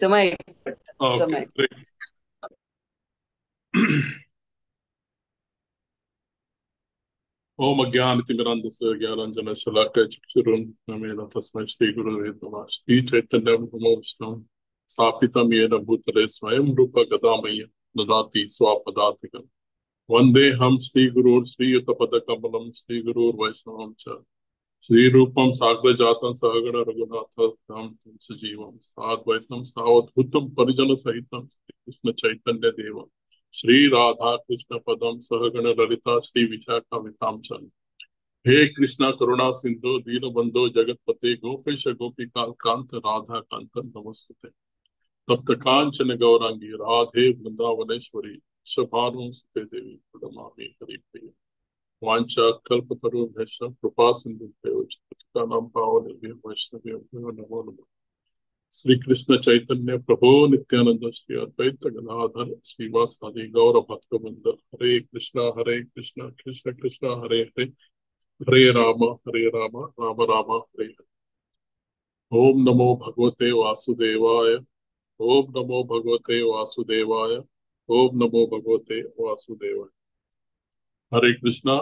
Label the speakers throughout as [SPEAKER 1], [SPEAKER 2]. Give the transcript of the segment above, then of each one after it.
[SPEAKER 1] जमाय
[SPEAKER 2] ओके
[SPEAKER 1] जमाय.
[SPEAKER 2] ग्रेट. ओम अज्ञानतिमिरान्धस्य ज्ञानाञ्जनशलाकया चक्षुरुन्मीलितं तस्मै श्रीगुरवे नमः। श्री चैतन्य नमोऽस्तु। स्थापितं येन भूतले स्वयं रूप गदामय्य ददाति स्वापदातिकं। वन्देऽहं श्रीगुरोः श्रीयुतपदकमलं श्रीगुरोर्वैष्णवं च। श्रीरूपं साग्रजातं सहगण रघुनाथं सजीवं साद्वैतं सावधूतं परिजनसहितं श्रीकृष्ण चैतन्य देवं श्री राधा कृष्ण पदम सहगण ललिता श्री विशाखावितां च। हे कृष्णा करुणा सिंधु दीनबंधो जगतपते गोपेश गोपिका कांत राधा कांत नमस्ते। तप्त कांचन गौरांगी राधे वृंदावनेश्वरी शभानुसुते देवी प्रणमामि हरिप्रिये। वांछा कल्पतरुभ्यश्च कृपा सिंधुभ्यो च पतितानां पावनेभ्यो वैष्णवेभ्यो नमो नमः। श्री कृष्ण चैतन्य प्रभु नित्यानंद श्री अद्वैत गदाधर श्रीवासादि गौर भक्तवृंद। हरे कृष्णा कृष्ण कृष्ण हरे हरे, हरे राम राम राम हरे हरे। ओम नमो भगवते वासुदेवाय, ओम नमो भगवते वासुदेवाय, ओम नमो भगवते वासुदेवाय। हरे कृष्णा।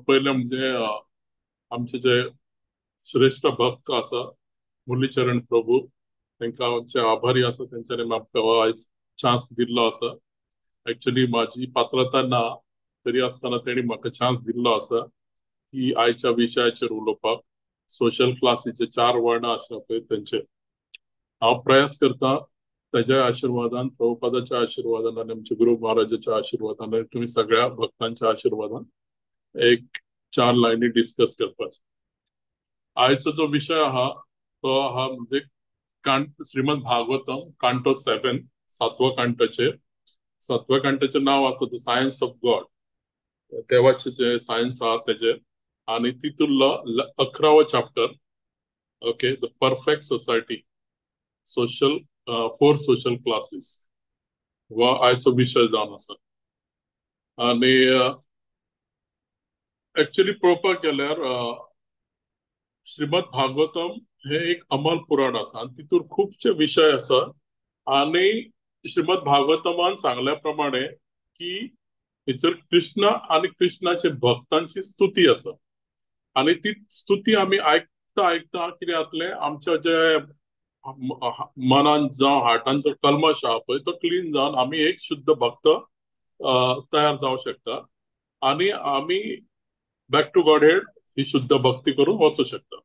[SPEAKER 2] पयलें म्हणजे आमचे जे श्रेष्ठ भक्त आसा मुरलीचरण प्रभू, तांकां आमचे आभारी आसा। तेंच्यांनी म्हाका आयज चान्स दिल्लो आसा। एक्चुअली म्हाजी पात्रता ना तरी आसतना तेणी म्हाका चान्स दिल्लो आसा की आयच्या विशयाचेर उलोवपाक। सोशल क्लासीचे 4 वर्णां आसा पळय तेंचे हांव प्रयास करता ताज्या आशिर्वादान, प्रभुपादाच्या आशिर्वादान आनी आमच्या गुरू महाराजाच्या आशिर्वादान आनी तुमी सगळ्या भक्तांच्या आशिर्वादान एक 4 लायनी डिस्कस करपाचो। आयचो जो विशय आहा तो आहा म्हणजे श्रीमद भागवतम कांटो 7, सातव्या कांटोचेर। सातव्या कांटोचें नांव आसा the science of God, देवाचें जे सायन्स आहा तेजेर। आनी तितूंतलो 11वो chapter, okay, the perfect society, social 4 social classes हो आयचो विशय जावन आसा। आनी एक्चुअली पळोवपाक गेल्यार श्रीमद भागवतम हे एक अमल पुराण आसा आनी तितूर खुबशे विशय आसा। आनी श्रीमद भागवतमान सांगल्या प्रमाणे की हेचेर कृष्ण आनी कृष्णाचे भक्तांची स्तुती आसा आनी ती स्तुती आमी आयकता आयकता कितें जातलें, आमच्या जे मनान जावं हार्टान जो कल्मश आहा पळय तो क्लीन जावन आमी एक शुद्ध भक्त तयार जावं शकता आनी आमी बॅक टू गॉड हेड ही शुद्ध भक्ती करून वचूं शकता।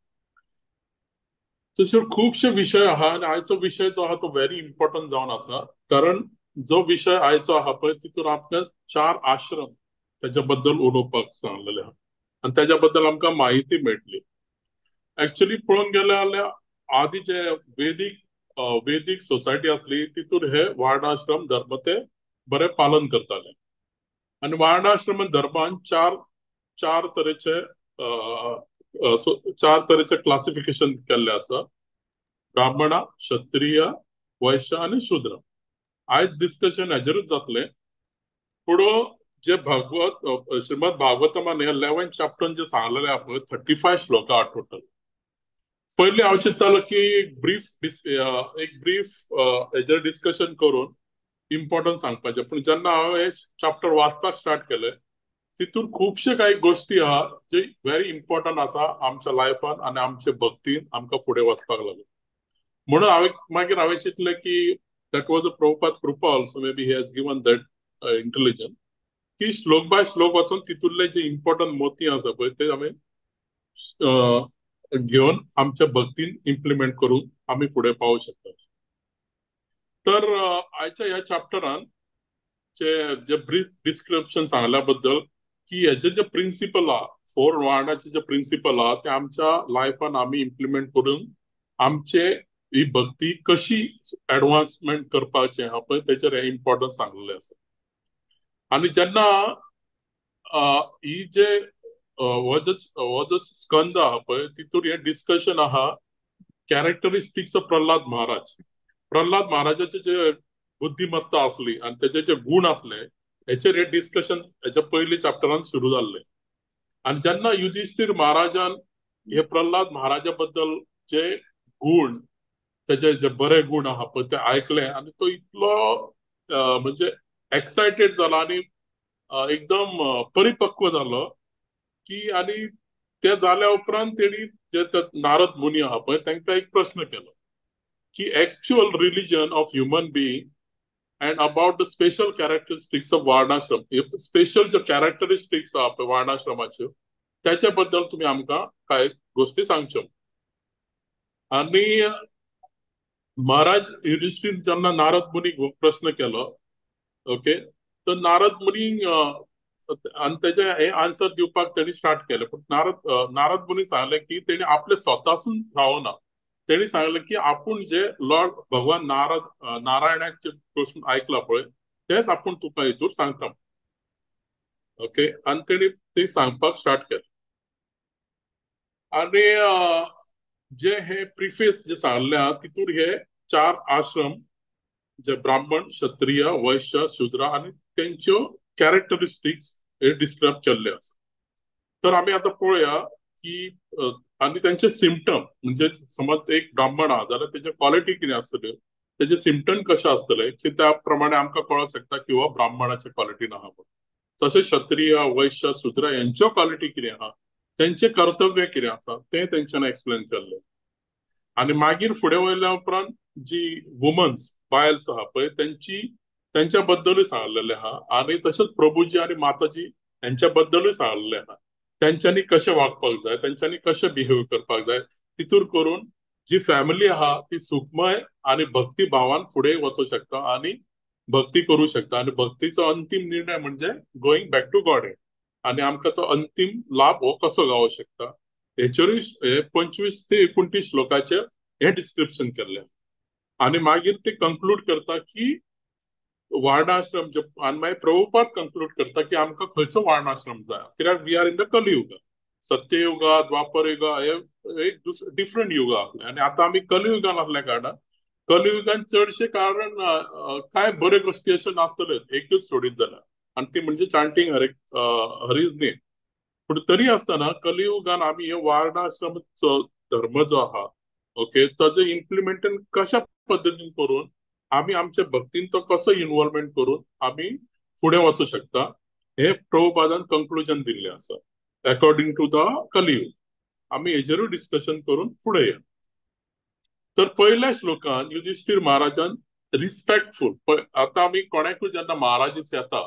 [SPEAKER 2] तशें खुबशे विशय आहा आनी आयचो विशय जो आहा तो व्हेरी इम्पॉर्टंट जावन आसा, कारण जो विशय आयचो आहा पळय तितून आपल्या 4 आश्रम तेच्या बद्दल उलोवपाक सांगलेले आहा आनी तेच्या बद्दल आमकां म्हायती मेळटली। एक्चुअली पळोवंक गेले जाल्यार आदी जे वेदीक सोसायटी आसली तितूर हे वर्णाश्रम धर्म ते बरे पालन करताले आनी वर्णाश्रम धर्मान चार तरेचे 4 तरेचे क्लासिफिकेशन केल्ले आसा, ब्राह्मणा, क्षत्रिय, वैश्य आनी शूद्र। आयज डिस्कशन हेजेरूच जातलें। पूण जे भागवत श्रीमद भागवतमान हे 11 चॅप्टर जे सांगलेले आहा पळय 35 श्लोका टोटल। पयलीं हांव चिंत्तालो की एक ब्रीफ हेजेर डिस्कशन करून इम्पॉर्टंट सांगपाचें, पूण जेन्ना हांव हे चॅप्टर वाचपाक स्टार्ट केलें तितून खुबशे कांय गोश्टी आहा जे व्हेरी इम्पॉर्टंट आसा आमच्या लायफान आनी आमचे भक्तीन आमकां फुडें वचपाक लागून। म्हणून हांवें मागीर हांवें चिंतलें की that was a Prabhupada Kripa also, maybe he has given that intelligence की श्लोक बाय श्लोक वचून तितूंतले जे इम्पॉर्टंट मोती आसा पळय ते आमी घेवन आमच्या भक्तीन इम्प्लिमेंट करून आमी फुडें पावूं शकता। तर आयच्या ह्या चॅप्टरान जे ब्रीफ डिस्क्रिप्शन सांगल्या बद्दल की हेजे जे प्रिंसिपल आहा, 4 वर्णाचे जे प्रिंसिपल आहा ते आमच्या लायफान आमी इम्प्लिमेंट करून आमचे ही भक्ती कशी एडवान्समेंट करपाचें आहा पळय तेचेर हें इम्पॉर्टंट सांगलेलें आसा। आनी जेन्ना ही जे हो जो स्कंद आहा पळय तितूर हें डिस्कशन आहा कॅरेक्टरिस्टिक्स ऑफ प्रल्हाद महाराज। प्रल्हाद महाराजाचे जे बुद्धिमत्ता आसली आनी तेजे जे गूण आसले हेचेर हें डिस्कशन हेच्या पयल्या चॅप्टरान सुरू जाल्लें। आनी जेन्ना युधिष्ठिर महाराजान हे प्रल्हाद महाराजा बद्दल जे गूण तेजे जे बरे गूण आहा पळय ते आयकले आनी तो इतलो म्हणजे एक्सायटेड जाला आनी एकदम परिपक्व जालो की आनी ते जाल्या उपरांत तेणी जे नारद मुनी आहा पळय तांकां एक प्रश्न केलो की actual religion of human being and about the special characteristics of varnashram. Special ज्यो कॅरेक्टरिस्टिक्स आहा पळय वर्णाश्रमाच्यो त्याच्या बद्दल तुमी आमकां कांय गोश्टी सांगच्यो. आनी महाराज युधिष्ठिर जेन्ना नारद मुनीक प्रश्न केलो, ओके, तर नारद मुनी आनी तेजे हे आन्सर दिवपाक तेणी स्टार्ट केलें. पूण नारद मुनी सांगलें की तेणी आपले स्वतासून रावना, तेणी सांगलें की आपूण जे लॉर्ड भगवान नारायणाचे प्रश्न आयकला पळय तेच आपूण तुका हितूर सांगता. ओके, आनी तेणी ते सांगपाक स्टार्ट केलें. आनी जे हे प्रिफेस जे सांगले आहा तितूर हे चार आश्रम जे ब्राह्मण, क्षत्रिय, वैश्य, शूद्र आनी तेंच्यो कॅरेक्टरिस्टिक्स हे डिस्क्रायब केल्ले आसा. तर आमी आतां पळोवया की आनी तेंचे सिमटम म्हणजे समज एक ब्राह्मण आहा जाल्यार तेजे क्वॉलिटी कितें आसतल्यो, तेजे सिमटम कशें आसतले की त्या प्रमाणे आमकां कळोंक शकता की हो ब्राह्मणाचे क्वॉलिटीन आहा. तशें क्षत्रिय, वैश्य, शूद्र हेंच्यो क्वॉलिटी कितें आहा, तेंचें कर्तव्य कितें आसा तें तेंच्यांनी एक्सप्लेन केल्लें. आनी मागीर फुडें वयल्या उपरांत जी वुमन्स बायल्स आहा पळय तेंची तेंच्या बद्दलूय सांगलेलें आहा आनी तशेंच प्रभुजी आनी माताजी हेंच्या बद्दलूय सांगलेलें आहा, तेंच्यांनी कशें वागपाक जाय, तेंच्यांनी कशें बिहेव करपाक जाय, तितूर करून जी फॅमिली आहा ती सुखमय आनी भक्ती भावान फुडें वचूंक शकता आनी भक्ती करूं शकता. आनी भक्तीचो अंतीम निर्णय म्हणजे गोईंग बॅक टू गॉड आनी आमकां तो अंतीम लाभ हो कसो गावोंक शकता हेचेरूय हे 25 ते 29 श्लोकाचेर हें डिस्क्रिप्शन केल्लें. आनी मागीर ते कंक्लूड करता की वर्णाश्रम आनी मागीर प्रभुपाद कंक्लूड करता की आमकां खंयचो वर्णाश्रम जाय, कित्याक we are in the Kaliyuga. Satyayuga, Dwapar Yuga हे एक डिफरंट युगा आसले आनी आतां आमी कलियुगान आसल्या कारणान कलियुगान चडशे कारण कांय बऱ्यो गोश्टी अश्यो नासतल्यो, एकूच सोडीत जाल्यार, आनी ती म्हणजे चांटींग हरे हरीज नेम. पूण तरी आसतना कलियुगान आमी हे वर्णाश्रम धर्म जो आहा, ओके, ताजें इम्प्लिमेंटेशन कशा पद्दतीन करून आमी आमच्या भक्तीन तो कसो इन्वॉल्वमेंट करून आमी फुडें वचूं शकता हे प्रभुपादान कंक्लुजन दिल्लें आसा अकॉर्डिंग टू the कलियुग. आमी हेजेरूय डिस्कशन करून फुडें या. तर पयल्या श्लोकान युधिष्ठिर महाराजान रिस्पेक्टफूल, आतां आमी कोणाकूय जेन्ना महाराजीच येता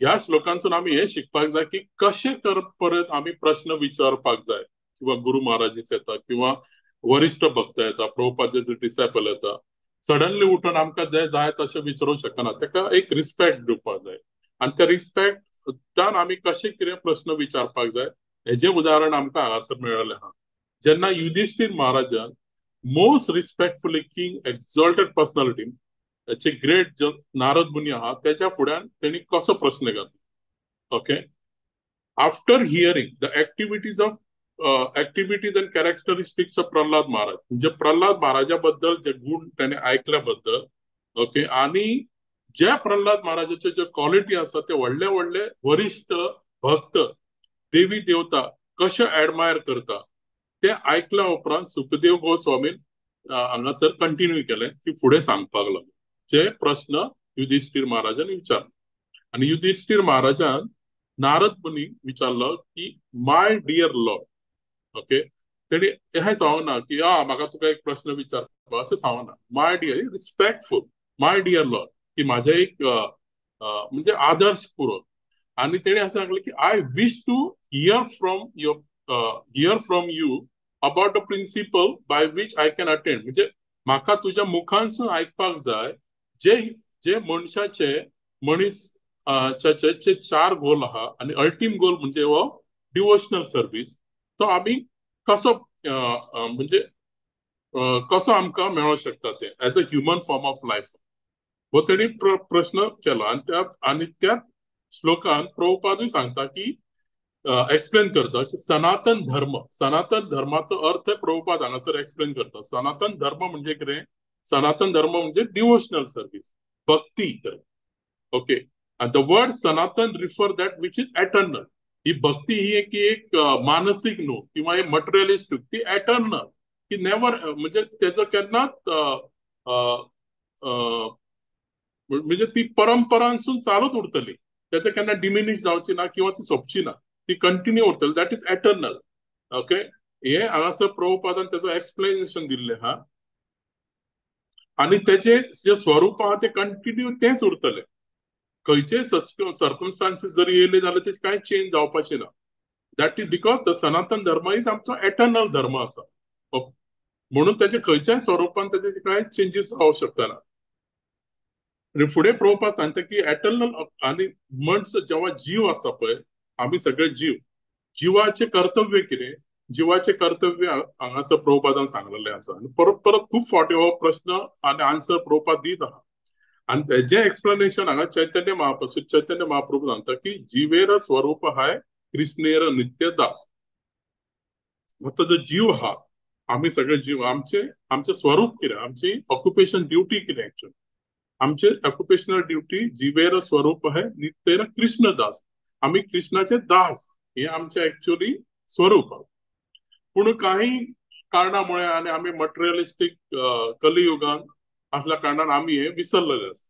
[SPEAKER 2] ह्या श्लोकांसून आमी हें शिकपाक जाय की कशें परत आमी प्रश्न विचारपाक जाय, किंवा गुरु महाराजीच येता किंवा वरिश्ठ भक्त येता, प्रभुपादाचे डिसायपल येता, सडनली उठून आमकां जे जाय तशें विचारूंक शकना, ताका एक रिस्पेक्ट दिवपाक जाय आनी त्या रिस्पेक्टान आमी कशें कितें प्रश्न विचारपाक जाय हेजें उदाहरण आमकां हांगासर मेळ्ळें आहा. जेन्ना युधिष्ठिर महाराजान most respectfully king exalted personality चे ग्रेट नारद मुनी आहा तेच्या फुड्यान तेणी कसो प्रश्न घातलो. Okay, after hearing the activities of activities and characteristics of Prahlad Maharaj, म्हणजे प्रल्हाद महाराजा बद्दल जे गुण त्याने आयकल्या बद्दल, ओके, आणि ज्या प्रल्हाद महाराजाचे जे क्वॉलिटी आसा ते व्हडले व्हडले वरिश्ठ भक्त देवी देवता कशे एडमायर करता ते आयकल्या उपरांत सुखदेव गोस्वामीन हांगासर कंटिन्यू केलें की फुडें सांगपाक लागलो जे प्रश्न युधिष्ठिर महाराजान विचारले. आनी युधिष्ठिर महाराजान नारद मुनीक विचारलो की my dear Lord, okay, तेणी हें सांगना की आ म्हाका तुका एक प्रश्न विचारपा अशें सांगना, my dear respectful my dear lord की म्हाजें एक म्हणजे आदर्श पुरो. आनी तेणी अशें सांगलें की I wish to hear from your hear from you about the principle by which I can attend, म्हणजे म्हाका तुज्या मुखांसून आयकपाक जाय जे जे मनशाचे मनीस चे चार गोल आहा आनी अल्टीम गोल म्हणजे हो डिवोशनल सर्वीस, तो आमी कसो म्हणजे कसो आमकां मेळोंक शकता ते as a human form of life, हो तेणी प्रश्न केलो. आनी त्या श्लोकान प्रभुपादूय सांगता की एक्सप्लेन करता की सनातन धर्म, सनातन धर्माचो अर्थ प्रभुपाद हांगासर एक्सप्लेन करता. सनातन धर्म म्हणजे कितें? सनातन धर्म म्हणजे डिवोशनल सर्वीस, भक्ती. ओके, आनी the word Sanatan refer that which is eternal. ही भक्ती ही एक एक मानसीक न्हू किंवा एक मटेरियलिस्टीक, ती एटर्नल, की नेवर, म्हणजे तेजो केन्नाच म्हणजे ती परंपरांसून चालूच उरतली, तेचो केन्ना डिमिनीश जावची ना किंवा ती सोंपची ना, ती कंटिन्यू उरतली. That is eternal. Okay, हे हांगासर प्रभुपादान तेजो एक्सप्लेनेशन दिल्लें आहा आनी तेजे जे स्वरूप आहा ते कंटिन्यू तेंच उरतलें. खंयचे सर्कमस्टांसीस जरी येयले जाल्यार ते कांय चेंज जावपाचें ना. That is because the Sanatan Dharma is आमचो एटर्नल धर्म आसा, म्हणून तेजे खंयच्याय स्वरुपान तेजे कांय चेंजीस जावंक शकना. आनी फुडें प्रभुपाद सांगता की एटर्नल आनी मनीस जेव्हा जीव आसा पळय, आमी सगळे जीव, जिवाचें कर्तव्य कितें, जिवाचें कर्तव्य हांगासर प्रभुपादान सांगलेलें आसा. आनी परत परत खूब फावटी हो प्रश्न आनी आन्सर प्रभुपाद दीत आहा. आनी तेजें एक्सप्लेनेशन हांगा चैतन्य महाप्रभु, चैतन्य महाप्रभू सांगता की जिवेर स्वरूप हाय कृष्णेर नित्य दास. आतां जो जीव आहा, आमी सगळे जीव, आमचे आमचें स्वरूप कितें, आमची ऑक्युपेशन ड्युटी कितें, एक्चुअली आमचे ऑक्युपेशनल ड्युटी जिवेर स्वरूप आहे नित्य कृष्ण दास. आमी कृष्णाचे दास हे आमचे एक्चुअली स्वरूप. पूण काही कारणामुळे आनी आमी मटेरियलिस्टीक कलियुगान असल्या कारणान आमी हे विसरलेले आसा.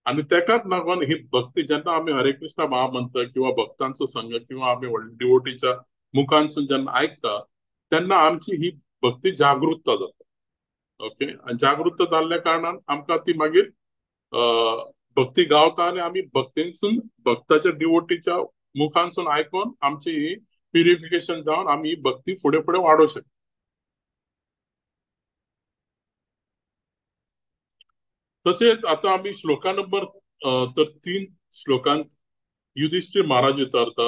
[SPEAKER 2] आनी तेकाच लागून ही भक्ती जेन्ना आमी हरे कृष्ण महामंत्र किंवा भक्तांचो संघ किंवा आमी डिवोटीच्या मुखांसून जेन्ना आयकता तेन्ना आमची ही भक्ती जागृत जाता. ओके, आनी जागृत जाल्ल्या कारणान आमकां ती मागीर भक्ती गावता आनी आमी भक्तींसून भक्ताच्या डिवोटीच्या मुखांसून आयकून आमची ही प्युरिफिकेशन जावन आमी ही भक्ती फुडें फुडें वाडोवंक शकता. तशेंच आतां आमी श्लोका नंबर तर 3 श्लोकांत युधिष्ठिर महाराज विचारता,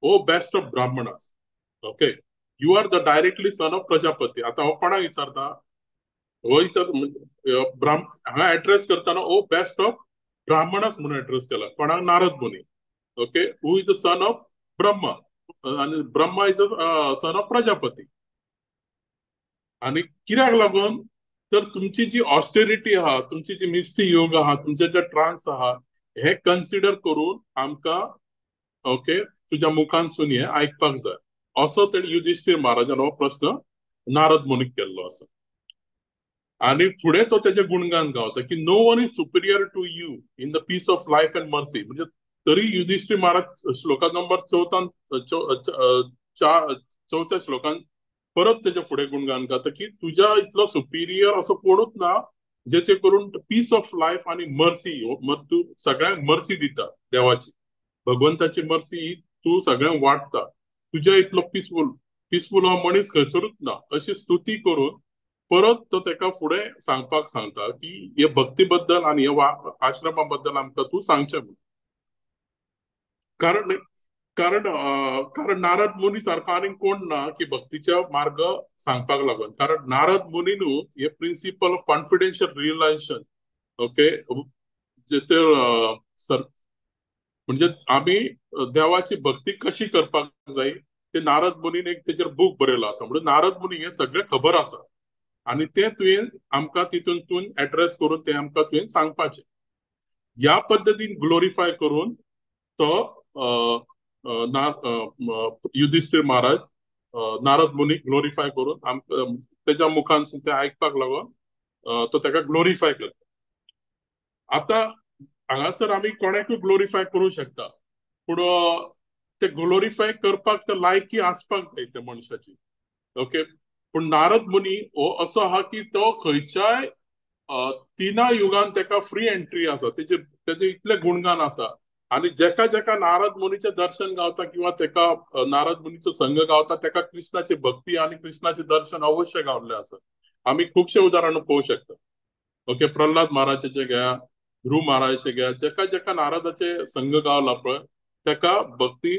[SPEAKER 2] O best of Brahmanas, okay, you are the directly son of Prajapati. आतां हो कोणाक विचारता, हो विचार हांगा एड्रेस करतना ओ बेस्ट ऑफ ब्राह्मणास म्हणून एड्रेस केला. कोणाक? Narad Muni. Okay, who is the son of Brahma आनी Brahma is the son of Prajapati. आनी कित्याक लागून तर तुमची जी ऑस्टेरिटी आहा, तुमची जी मिस्टी योग आहा, तुमचे जे ट्रान्स आहा, हे कन्सिडर करून आमकां ओके तुज्या मुखांसून हे आयकपाक जाय, असो तेणी युधिष्ठिर महाराजान हो प्रश्न नारद मुनीक केल्लो आसा. आनी फुडें तो तेजे गुणगान गावता की no one is superior to you in the peace of life and mercy. म्हणजे तरी युधिष्ठिर महाराज श्लोका नंबर चौथ्या श्लोकान परत तेजे फुडें गुणगान गाता की तुज्या इतलो सुपिरियर असो कोणूच ना जेचे करून पीस ऑफ लायफ आनी मर्सी, तूं सगळ्यांक मर्सी दिता, देवाची भगवंताची मर्सी ही तूं सगळ्यांक वांट्टा, तुज्या इतलो पिसफूल पिसफूल हो मनीस खंयसरूच ना, अशी स्तुती करून परत तो तेका फुडें सांगपाक सांगता की हे भक्ती बद्दल आनी हे आश्रमा बद्दल आमकां तूं सांगचें म्हणून. कारण कारण कारण नारद मुनी सारको आनीक कोण ना की भक्तीच्या मार्ग सांगपाक लागून. कारण नारद मुनीनू हे principle of confidential realisation, okay, जे ते सर म्हणजे आमी देवाची भक्ती कशी करपाक जाय ते नारद मुनीन एक तेचेर बूक बरयलो आसा. म्हणून नारद मुनी हे सगळें खबर आसा आनी तें तुवें आमकां तितून एड्रेस करून तें आमकां तुवें सांगपाचें. ह्या पद्दतीन ग्लोरिफाय करून तो युधिष्ठिर महाराज नारद मुनी ग्लोरिफाय करून आमकां तेच्या मुखांसून तें आयकपाक लागून तो तेका ग्लोरिफाय करता. आतां हांगासर आमी कोणाकूय ग्लोरिफाय करूं शकता, पूण ते ग्लोरिफाय करपाक ते लायकी आसपाक जाय त्या मनशाची. ओके, पूण नारद मुनी हो असो आहा की तो खंयच्याय तिना युगान तेका फ्री एंट्री आसा, तेजे तेजे इतले गुणगान आसा आनी जेका जेका नारद मुनीचें दर्शन गावता किंवा तेका नारद मुनीचो संघ गावता तेका कृष्णाची भक्ती आनी कृष्णाचें दर्शन अवश्य गावल्लें आसा. आमी खुबशे उदाहरणां पळोवंक शकता. ओके, प्रल्हाद महाराजाचें घेया, ध्रुव महाराजाचें घेया, जेका जेका नारदाचे संघ गावला पळय तेका भक्ती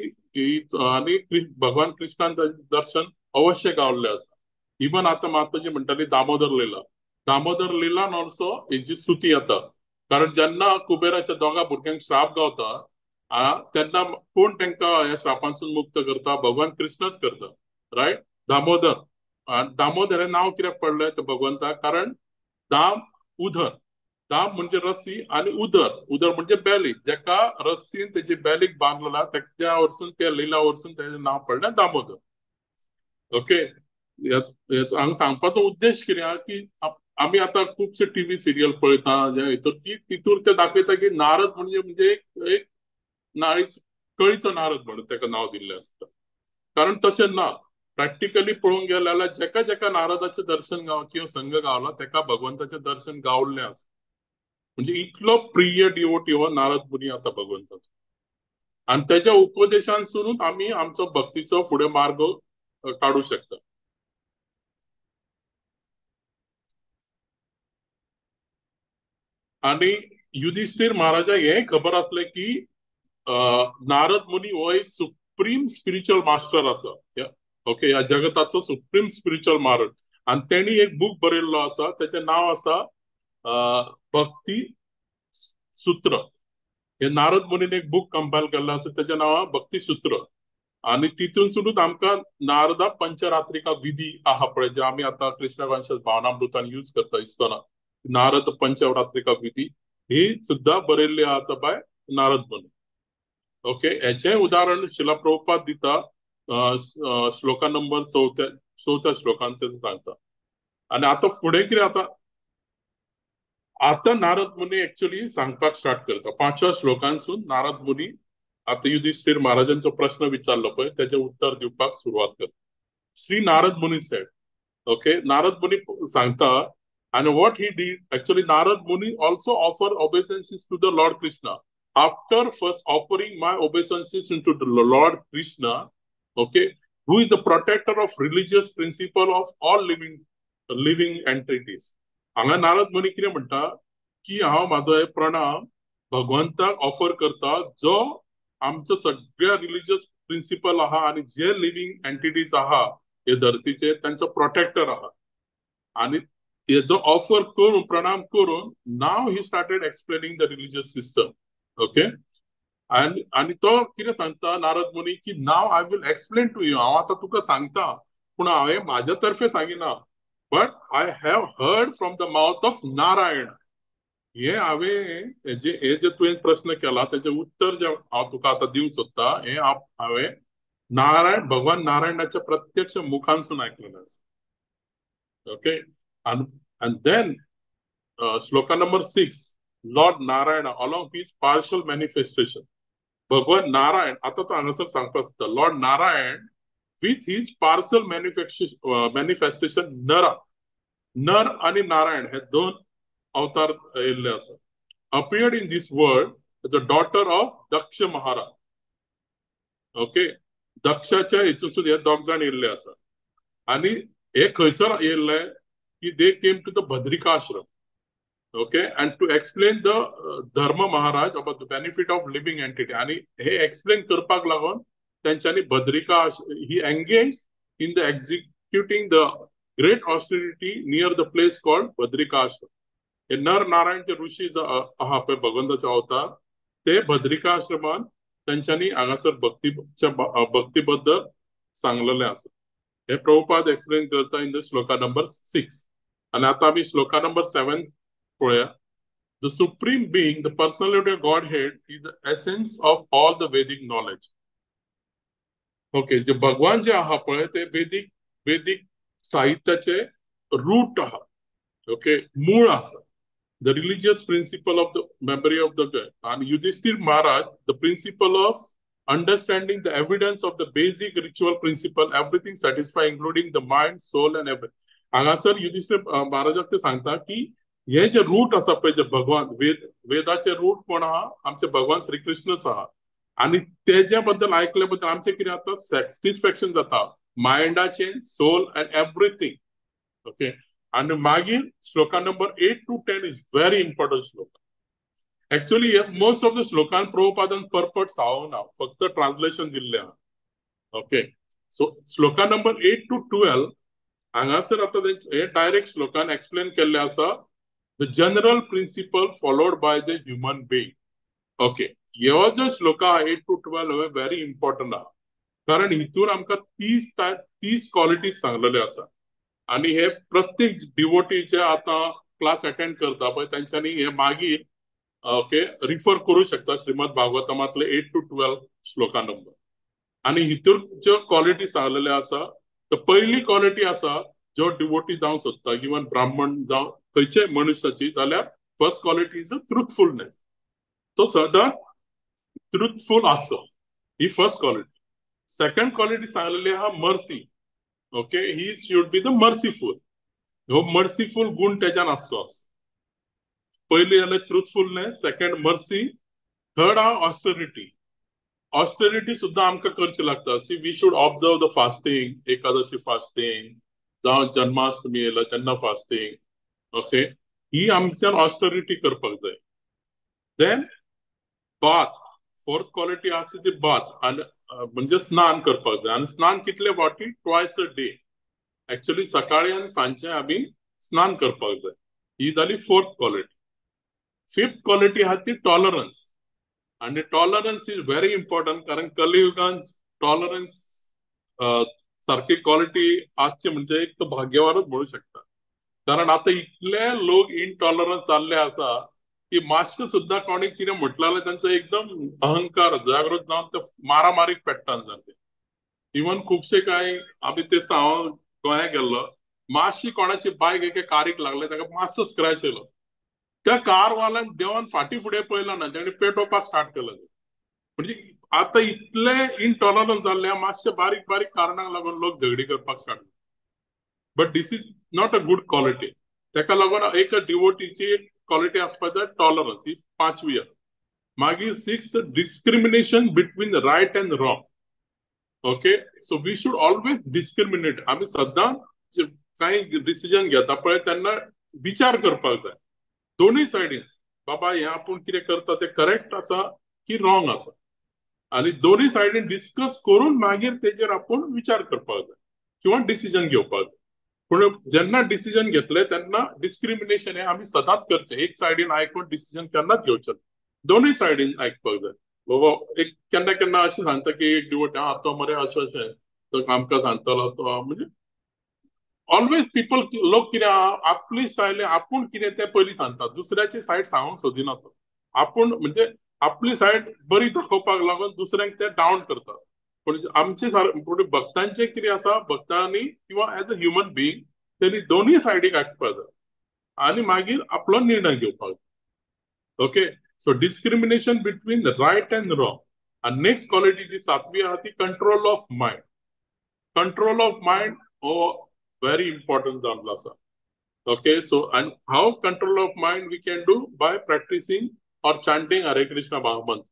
[SPEAKER 2] आनी भगवान कृष्णान दर्शन अवश्य गावल्लें आसा. इवन आतां माताजी म्हणटाली दामोदर लिला, दामोदर लिलान ऑल्सो हेजी स्तुती येता. कारण जेन्ना कुबेराच्या दोगा भुरग्यांक श्राप गावता तेन्ना कोण तांकां ह्या श्रापांसून मुक्त करता? भगवान कृष्णच करता, रायट. दामोदर, दामोदर हें नांव कित्याक पडलें तर भगवंताक? कारण दाम उदर, दाम म्हणजे रस्सी आनी उदर, उदर म्हणजे बेली, जेका रस्सीन तेजी बेलीक बांदलेला तेच्या वरसून त्या लिला वरसून तेजें नांव पडलें दामोदर. ओके, हांगा सांगपाचो उद्देश कितें आहा की आमी आतां खुबशे टीव्ही सिरियल पळयता, जे हितून की तितूर ते दाखयता की नारद म्हणजे म्हणजे एक नाळीच कळीचो नारद म्हणून ताका नांव दिल्लें आसता. कारण तशें ना, प्रॅक्टिकली पळोवंक गेलें जाल्यार जेका जेका नारदाचें दर्शन गाव किंवा संघ गावला ताका भगवंताचें दर्शन गावल्लें आसा. म्हणजे इतलो प्रिय डिवोटी हो नारद मुनी आसा भगवंताचो. आनी तेच्या उपदेशांसूनच आमी आमचो भक्तीचो फुडें मार्ग काडूं शकता. आनी युधिष्ठिर महाराजा हें खबर आसलें की नारद मुनी हो एक सुप्रीम स्पिरिच्युअल मास्टर आसा, ओके, ह्या जगताचो सुप्रीम स्पिरिच्युअल मास्टर. आनी तेणी एक बूक बरयल्लो आसा, तेचें नांव आसा भक्ती सूत्र. हे नारद मुनीन एक बूक कंपायल केल्लो आसा, तेचें नांव आहा भक्ती सूत्र. आनी तितून आमकां नारदा पंचरात्रिका विधी आहा पळय, जे आमी आतां कृष्ण कॉन्शियस भावनामृतान यूज करता इस्कॉना, नारद पंचरात्रिका विधी ही सुद्धा बरयल्ली आसा बाय नारद मुनी. ओके, हेचें उदाहरण शिला प्रभुपाद दिता श्लोका नंबर चवथ्या श्लोकान तें सांगता. आनी आतां फुडें कितें जाता, आतां नारद मुनी एक्चुअली सांगपाक स्टार्ट करता. पांचव्या श्लोकांसून नारद मुनी आतां युधिष्ठिर महाराजांचो प्रश्न विचारलो पळय तेजें उत्तर दिवपाक सुरवात करता. श्री नारद मुनी सेड, ओके, नारद मुनी सांगता. And what he did, actually Narad Muni also offered obeisances to the Lord Krishna. After first offering my obeisances into the Lord Krishna, okay, who is the protector of religious principle of all living entities. हांगा नारद मुनी कितें म्हणटा की हांव म्हाजो हे प्रणाम भगवंताक ऑफर करता, जो आमचो सगळ्या रिलिजियस प्रिंसिपल आहा आनी जे लिव्हिंग एंटिटीज आहा हे धरतीचेर तांचो प्रोटेक्टर आहा. आनी हेजो ऑफर करून प्रणाम करून now he started explaining the religious system. Okay, आनी तो कितें सांगता नारद मुनी की now I will explain to you, हांव आतां तुका सांगता, पूण हांवें म्हाज्या तर्फे सांगिना, but I have heard from the mouth of Narayan. हे हांवें हे जे तुवें प्रश्न केला तेजें उत्तर जें हांव तुका आतां दिवंक सोदता, हें हांवें नारायण भगवान नारायणाच्या प्रत्यक्ष मुखांसून आयकलेलें आसा. Okay, and then shloka number 6, Lord Narayana along his partial manifestation. Bhagwan Narayan आतां तो हांगासर सांगपाक सोदता, Lord Narayan with his partial manifestation Nara, Nar आनी नारायण हे दोन अवतार येयल्ले आसा, appeared in this world as a daughter of Daksha Maharaj. Okay, दक्षाच्या हितून हे दोग जाण येयल्ले आसा. आनी हे खंयसर येयल्ले की they came to the Badrikashram. Okay, and to explain the Dharma Maharaj about the benefit of living entity. आनी हे एक्सप्लेन करपाक लागून तेंच्यांनी Badrika he engage in the executing the great austerity near the place called Badrikashram. हे नर नारायणचे ऋषी आहा पळय भगवंताचे अवतार, ते बद्रिकाश्रमान तेंच्यांनी हांगासर भक्तीच्या भक्ती बद्दल सांगलेलें आसा. हे प्रभुपाद एक्सप्लेन करता इन the shloka number 6. आनी आतां आमी श्लोका नंबर 7 पळोवया. The supreme being, the personality of Godhead is the essence of all the Vedic knowledge. Okay, जे भगवान जे आहा पळय ते वेदीक वेदीक साहित्याचे रूट आहा, ओके, मूळ आसा. The religious principle of the memory of the God. And Yudhishthir Maharaj, the principle of understanding the evidence of the basic ritual principle, everything satisfy including the mind, soul and everything. हांगासर युधिष्ठिर महाराजाक ते सांगता की हे जे route आसा पळय, जे भगवान वेद वेदाचे route कोण आहा, आमचे भगवान श्रीकृष्णच आहा. आनी तेज्या बद्दल आयकल्या बद्दल आमचें कितें जाता, सॅटिस्फॅक्शन जाता मायंडाचें, सोल अँड एवरीथींग. ओके, आनी मागीर shloka number 8 to 10 is very important shloka. Actually most of the श्लोकान प्रभुपादान परपट सांगना, फक्त ट्रान्सलेशन दिल्लें आहा. Okay, so shloka number 8 to 12 हांगासर आतां हे डायरेक्ट श्लोकान एक्सप्लेन केल्लें आसा, the general principle followed by the human being. Okay, ह्यो जो shloka 8 to 12 hey very important आहा, कारण हितून आमकां 30 क्वॉलिटीज सांगलेल्यो आसा. आनी हे प्रत्येक डिवोटी जे आतां क्लास अटेंड करता पळय तेंच्यांनी हे मागीर ओके रिफर करूं शकता श्रीमद भागवतमांतले 8 to 12 shloka number. आनी हितून ज्यो क्वॉलिटी सांगलेल्यो आसा तर पयली क्वॉलिटी आसा जो डिवोटी जावंक सोदता किंवा ब्राह्मण जावं खंयचे मनुष्याची जाल्यार first quality is a truthfulness. तो सदां ट्रुथफूल आसचो, ही फर्स्ट क्वॉलिटी. सेकंड क्वॉलिटी सांगलेली आहा mercy. Okay, he should be the merciful. हो मर्सीफूल गुण तेच्यान आसचो. पयली जालें ट्रुथफुलनेस, सेकंड मर्सी, थर्ड आहा ऑस्टेरिटी. ऑस्टेरिटी सुद्दां आमकां करची लागता. See, we should observe the fasting, Ekadashi fasting जावं जन्माष्टमी येयला तेन्ना फास्टींग. ओके, ही आमच्यान ऑस्टेरिटी करपाक जाय. देन बाथ, फोर्थ क्वॉलिटी आसा ती बाथ, आनी म्हणजे स्नान करपाक जाय. आनी स्नान कितले फावटी? Twice a day. Actually सकाळी आनी सांजचे आमी स्नान करपाक जाय. ही जाली फोर्थ क्वॉलिटी. फिफ्थ क्वॉलिटी आहा ती टॉलरन्स. आनी टॉलरन्स is very important, कारण कलियुगान टॉलरन्स सारकी क्वॉलिटी आसची म्हणजे एक तो भाग्यवानच म्हणू शकता. कारण आतां इतले लोक इनटॉलरन्स जाल्ले आसा की मातशें सुद्दां कोणी कितें म्हटलें जाल्यार तांचो एकदम अहंकार जागृत जावन ते मारामारीक पेट्टात सारके. इवन खुबशे कांय आमी ते हांव गोंया गेल्लो, मातशी कोणाची बायक एके कारीक लागले, ताका मातसो स्क्रॅच येयलो, त्या कारवाल्यान देवान फाटी फुडें पळयला ना, ताणें पेटोवपाक स्टार्ट केलें. म्हणजे आतां इतले इनटॉलरन्स जाल्ले, मातशे बारीक बारीक कारणांक लागून लोक झगडी करपाक start. But this is not a good quality. ताका लागून एक डिवोटीची एक क्वॉलिटी आसपाक जाय टॉलरन्स, ही पांचवी आसा. मागीर six, discrimination between right and wrong. Okay, so we should always discriminate. आमी सदां कांय डिसिजन घेता पळय तेन्ना विचार करपाक जाय दोनूय सायडीन, बाबा हें आपूण कितें करता तें करेक्ट आसा की रॉंग आसा, आनी दोनूय सायडीन डिस्कस करून मागीर तेजेर आपूण विचार करपाक जाय किंवा डिसिजन घेवपाक जाय. पूण जेन्ना डिसिजन घेतले तेन्ना डिस्क्रिमिनेशन हें आमी सदांच करचें. एक सायडीन आयकून डिसिजन केन्नाच घेवचें, दोनूय सायडीन आयकपाक जाय. बाबा एक केन्ना केन्ना अशें सांगता की एक डिवोट आं तो मरे अशें अशें तो आमकां सांगतालो तो, म्हणजे ऑलवेज पिपल लोक कितें आपली स्टायल आपूण कितें तें पयलीं सांगता, दुसऱ्याची सायड सांगूंक सोदिना तो. आपूण म्हणजे आपली सायड बरी दाखोवपाक लागून दुसऱ्यांक ते डावन करता. पूण आमचे पूण भक्तांचें कितें आसा, भक्तांनी किंवा एज अ ह्युमन बिंग तेणी दोनूय सायडीक आयकपाक जाय आनी मागीर आपलो निर्णय घेवपाक जाय. Okay, so discrimination between right and wrong. आनी नेक्स्ट क्वॉलिटी जी सातवी आहा ती control of mind. Control of mind हो वेरी इम्पॉर्टंट जाल्लो आसा. Okay, so and how control of mind we can do by practicing or chanting Hare Krishna Mahamantra.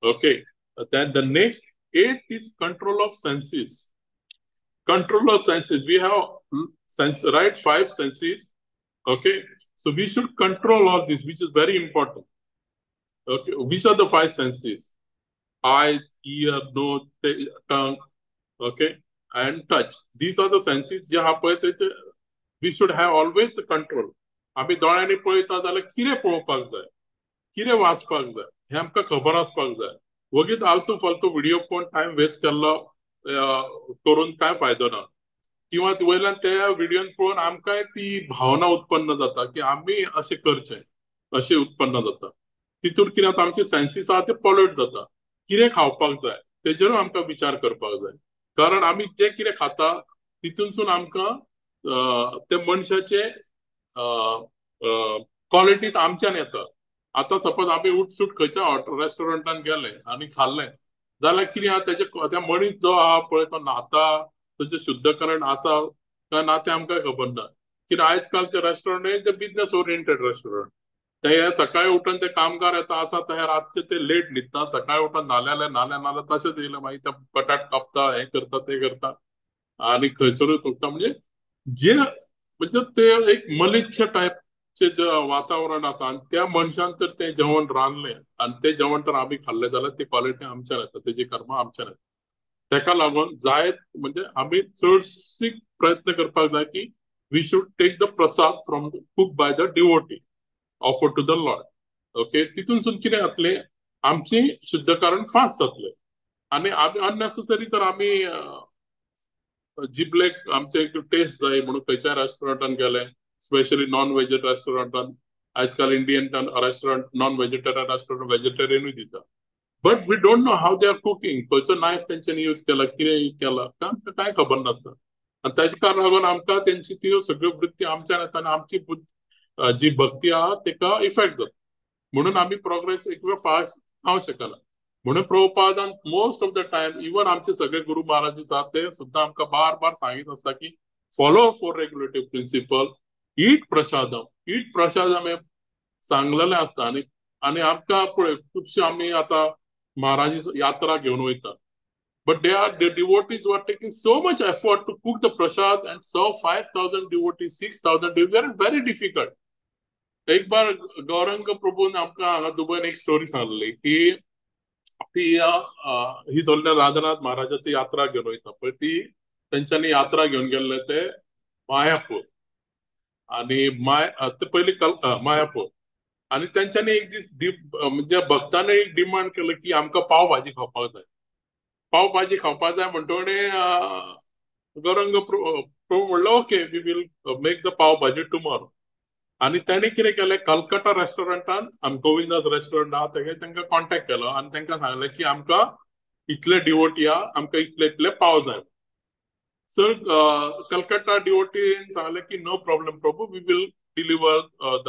[SPEAKER 2] Okay, then the next eight is control of senses. Control of senses. We have sense, right? 5 senses. Okay, so we should control all this, which is very important. Okay, which are the 5 senses? Eyes, ear, nose, tongue, okay, and touch. These are the senses. We should have always the control. आमी दोळ्यांनी पळयता जाल्यार कितें पळोवपाक जाय, कितें वाचपाक जाय हें आमकां खबर आसपाक जाय. वगीत आलतू फालतू व्हिडिओ पळोवन टायम वेस्ट केल्लो करून कांय फायदो ना. किंवा वयल्यान त्या व्हिडियोन पळोवन आमकांय ती भावना उत्पन्न जाता की आमी अशें करचें, अशें उत्पन्न जाता. तितून कितें जाता, आमचे सेन्सीस आहा ते पॉल्यूट जाता. कितें खावपाक जाय तेजेरूय आमकां विचार करपाक जाय, कारण आमी जें कितें खाता तितूनसून आमकां ते मनशाचे क्वॉलिटीज आमच्यान येता. आतां सपोज आमी उठसूट खंयच्या रेस्टॉरंटान गेले आनी खाल्लें जाल्यार कितें आहा तेजे त्या मनीस जो आहा पळय तो न्हाता, ताचें शुद्धकरण आसा काय ना तें आमकां खबर ना. कित्याक आयज कालचे रेस्टॉरंट हे बिजनेस ओरिएंटेड रेस्टॉरंट. ते सकाळी उठून ते कामगार येता आसा ते रातचे ते लेट न्हिदता, सकाळी उठून न्हाले न्हाले न्हाले तशेंच येयले, मागीर ते बटाट कापता, हें करता तें करता आनी खंयसरूय थुकता. म्हणजे जे म्हणजे ते एक मलिच्छ टायपचे जे वातावरण आसा आनी त्या मनशान तर तें जेवण रांदलें आनी तें जेवण तर आमी खाल्लें जाल्यार ती क्वॉलिटी आमच्यान येता, तेजी कर्मां आमच्यान येता. तेका लागून जायत म्हणजे आमी चडशी प्रयत्न करपाक जाय की we should take the prasad from cook by the devotee offer to the lord. Okay, तितूनसून कितें जातलें, आमचें शुद्धकरण फास्ट जातलें आनी आमी अननेसेसरी तर आमी जिबलेक आमचे एक टेस्ट जाय म्हणून खंयच्या रेस्टॉरंटान गेले, स्पेशली नॉन व्हेज रेस्टॉरंटान, आयज काल Indian restaurant non vegetarian restaurant वेजिटेरियनूय दिता. But we don't know how they are cooking. खंयचो नायफ तेंच्यांनी यूज केला, कितें केला, कांय खबर नासता. आनी ताजे कारण लागून आमकां तेंची त्यो सगळ्यो वृत्ती आमच्यान येता आनी आमची जी भक्ती आहा तेका इफेक्ट जाता. म्हणून आमी प्रोग्रेस एक वेळ फास्ट जावं शकना. म्हणून प्रभुपादान most of the time even आमचे सगळे गुरु महाराज आसा ते सुद्दां आमकां बार बार सांगीत आसता की follow four regulative principle, eat prasadam. Eat prasadam हें सांगलेलें आसता. आनी आनी आमकां पळय खुबशे आमी आतां महाराजी यात्रा घेवन वयता, but they are the devotees are taking so much effort to cook the prasad and serve 5,000 devotees, 6,000 devotees, very difficult. एक बार गौरंग प्रभून आमकां हांगा दुबयन एक स्टोरी सांगली की ती ही चल्ल्या राधानाथ महाराजाची यात्रा घेवन वयता पळय, ती तेंच्यांनी यात्रा घेवन गेल्ले ते मायापूर आनी ते पयली मायापूर. आनी तेंच्यांनी एक दीस म्हणजे भक्तांनी एक डिमांड केलं की आमकां पाव भाजी खावपाक जाय. पाव भाजी खावपाक जाय म्हणटकीर गौरंग प्रभू म्हणलो okay we will make the pav bhaji tomorrow. आनी ताणें कितें केलें, कलकत्ता रेस्टॉरंटान गोविंदास रेस्टॉरंट आहा तेगे तांकां कॉन्टेक्ट केलो आनी तांकां सांगलें की आमकां इतले डिवोटी आहा, आमकां इतले इतले पाव जाय. सर कलकत्ता डिवोटीन सांगलें की no problem Prabhu, we will deliver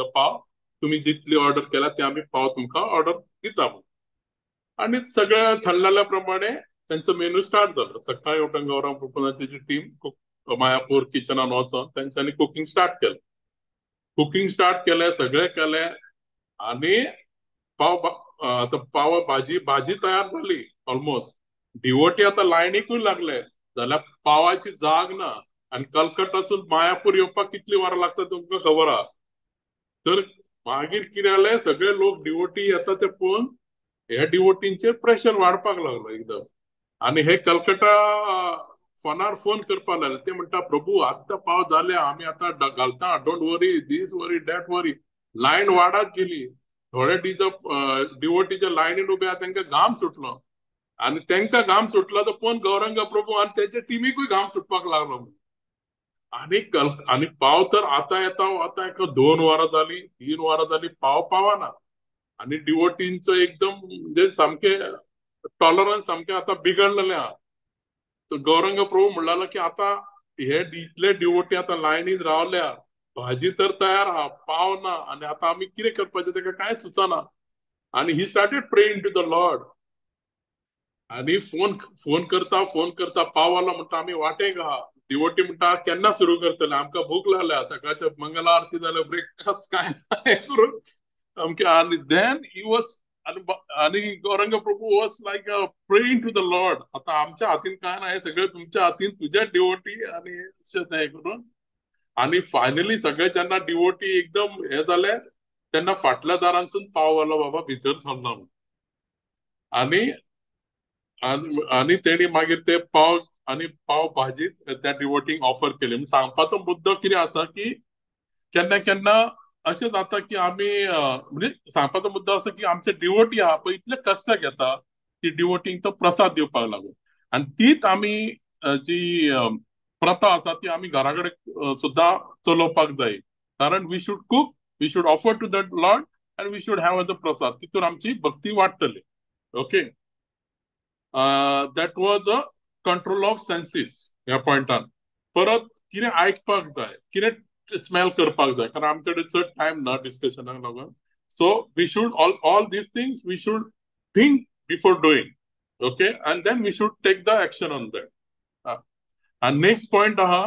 [SPEAKER 2] the pav, तुमी जितली ऑर्डर केला ते आमी पाव तुमकां ऑर्डर दिता म्हणून. आनी सगळ्या ठरलेल्या प्रमाणे त्यांचो मेनू स्टार्ट जालो. सकाळी उठून गौरव प्रभू तेजी टीम मायापूर किचनान वचोन तेंच्यांनी कुकींग स्टार्ट केलें. कुकींग स्टार्ट केलें, सगळें केलें आनी पाव आतां पाव भाजी भाजी तयार जाली ऑलमोस्ट. डिवोटी आतां लायनीकूय लागले जाल्यार पावाची जाग ना. आनी कलकत्तासून मायापूर येवपाक कितली वरां लागता तुमकां खबर आहा. तर मागीर कितें जालें, सगळे लोक डिवोटी येता ते पळोवन ह्या डिवोटींचेर प्रेशर वाडपाक लागलो एकदम. आनी हे कलकत्ता फोनार फोन करपाक लागले, ते म्हणटा प्रभू आत्तां पाव जाले, आमी आतां घालता, don't worry, this worry that worry. Line वाडत गेली. थोडे डिवोटीच्या लायनीन उबे आहा तांकां घाम सुटलो. आनी तांकां घाम सुटलो तो पळोवन गौरंग प्रभू आनी तेच्या टिमीकूय घाम सुटपाक लागलो. आनी आनी पाव तर आतां येता आतां एक 2 वरां जाली, 3 वरां जाली, पाव पावना. आनी डिवोटींचो एकदम म्हणजे सामकें टॉलरन्स सामकें आतां बिगडलेलें आहा. तर गौरंग प्रभू म्हणलेलो की आतां हे इतले डिवोटी आतां लायनीन रावल्या, भाजी तर तयार आहा, पाव ना, आनी आतां आमी कितें करपाचें ताका कांय सुचना. आनी he started praying to the lord. आनी फोन फोन करता फोन करता पाव आलो म्हणटा आमी वाटेक आहा. डिवोटी म्हणटा केन्ना सुरू करतले, आमकां भूक लागल्या, सकाळच्या मंगला आरती जाल्या, ब्रेकफास्ट कांय करून आमके. आनी then he was आनी Gauranga Prabhu was like praying to the lord, आतां आमच्या हातीन कांय ना, हें सगळें तुमच्या हातीन, तुज्या डिवोटी. आनी अशें हें करून आनी फायनली सगळे जेन्ना डिवोटी एकदम हें जालें तेन्ना फाटल्या दारांसून पाव आलो बाबा भितर सरना. आनी आनी तेणी मागीर ते पाव आनी पाव भाजी त्या डिवोटींक ऑफर केली. सांगपाचो मुद्दो कितें आसा की केन्ना केन्ना अशें जाता की आमी म्हणजे सांगपाचो मुद्दो आसा की आमचे डिवोटी आहा पळय इतले कश्ट घेता की डिवोटींक तो प्रसाद दिवपाक लागून. आनी तीच आमी जी प्रथा आसा ती आमी घरा कडेन सुद्दां चलोवपाक जाय. कारण we should cook, we should offer to the lord and we should have as a prasad. तितून आमची भक्ती वाडटली. Okay, that was a control of senses ह्या पॉयंटान. परत कितें आयकपाक जाय, कितें स्मेल करपाक जाय, कारण आमचे कडेन चड टायम ना डिस्कशनाक लागून. So we should all these things we should think before doing. Okay, and then we should take the action on that. आनी नेक्स्ट पॉयंट आहा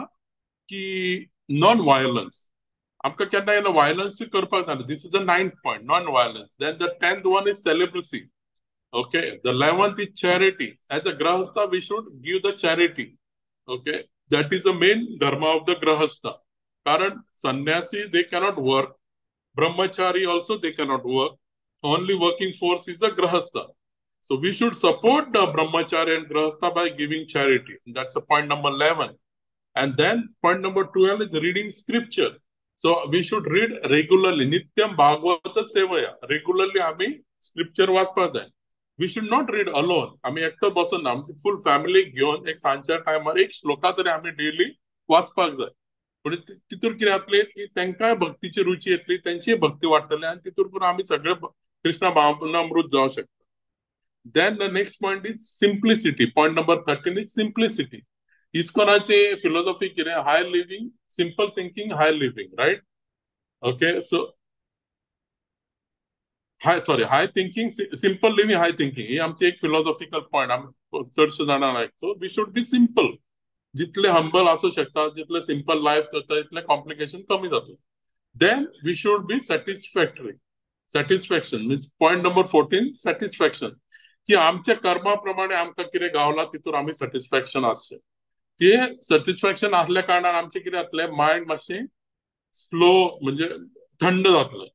[SPEAKER 2] की नॉन वायलन्स. आमकां केन्ना केन्ना वायलन्सूय करपाक जायना. This is a 9th point, non violence. Then the 10th one is celibacy. Okay, the 11th is charity. As a grihastha we should give the charity. Okay, that is the main dharma of the grihastha. कारण sannyasi they cannot work, brahmachari also they cannot work, only working force is a grihastha. So we should support the brahmachari and grihastha by giving charity. That's a point number 11. And then point number 12 is reading scripture. So we should read regularly. Nityam Bhagavata Sevaya. Regularly आमी scripture वाचपाक जाय. We should not read alone. आमी एकटो बसून ना, आमची full family घेवन एक सांजच्या टायमार एक श्लोका तरी आमी डेली वाचपाक जाय. पूण तितूर कितें जातलें की तांकांय भक्तीची रुची येतली, तेंचीय भक्ती वाडटली आनी तितूर करून आमी सगळे कृष्ण भावनामृत जावं शकता. Then the next point is simplicity. Point number 13 is simplicity. इस्कॉनाचे philosophy कितें? High living, simple thinking, high living, right? Okay, so high, sorry, high thinking, simple living, high thinking ही आमची एक फिलॉसॉफिकल पॉयंट. आमी चडशे जाणांक आयकतो. We should be simple. जितले humble आसूं शकता, जितले सिंपल लायफ करता, तितले कॉम्प्लिकेशन कमी जातले. Then we should be satisfactory. Satisfaction means point number 14, satisfaction. की आमच्या कर्मा प्रमाणे आमकां कितें गावला तितून आमी सॅटिस्फॅक्शन आसचें. ते सॅटिस्फॅक्शन आसल्या कारणान आमचें कितें जातलें, मायंड मातशें स्लो म्हणजे थंड जातलें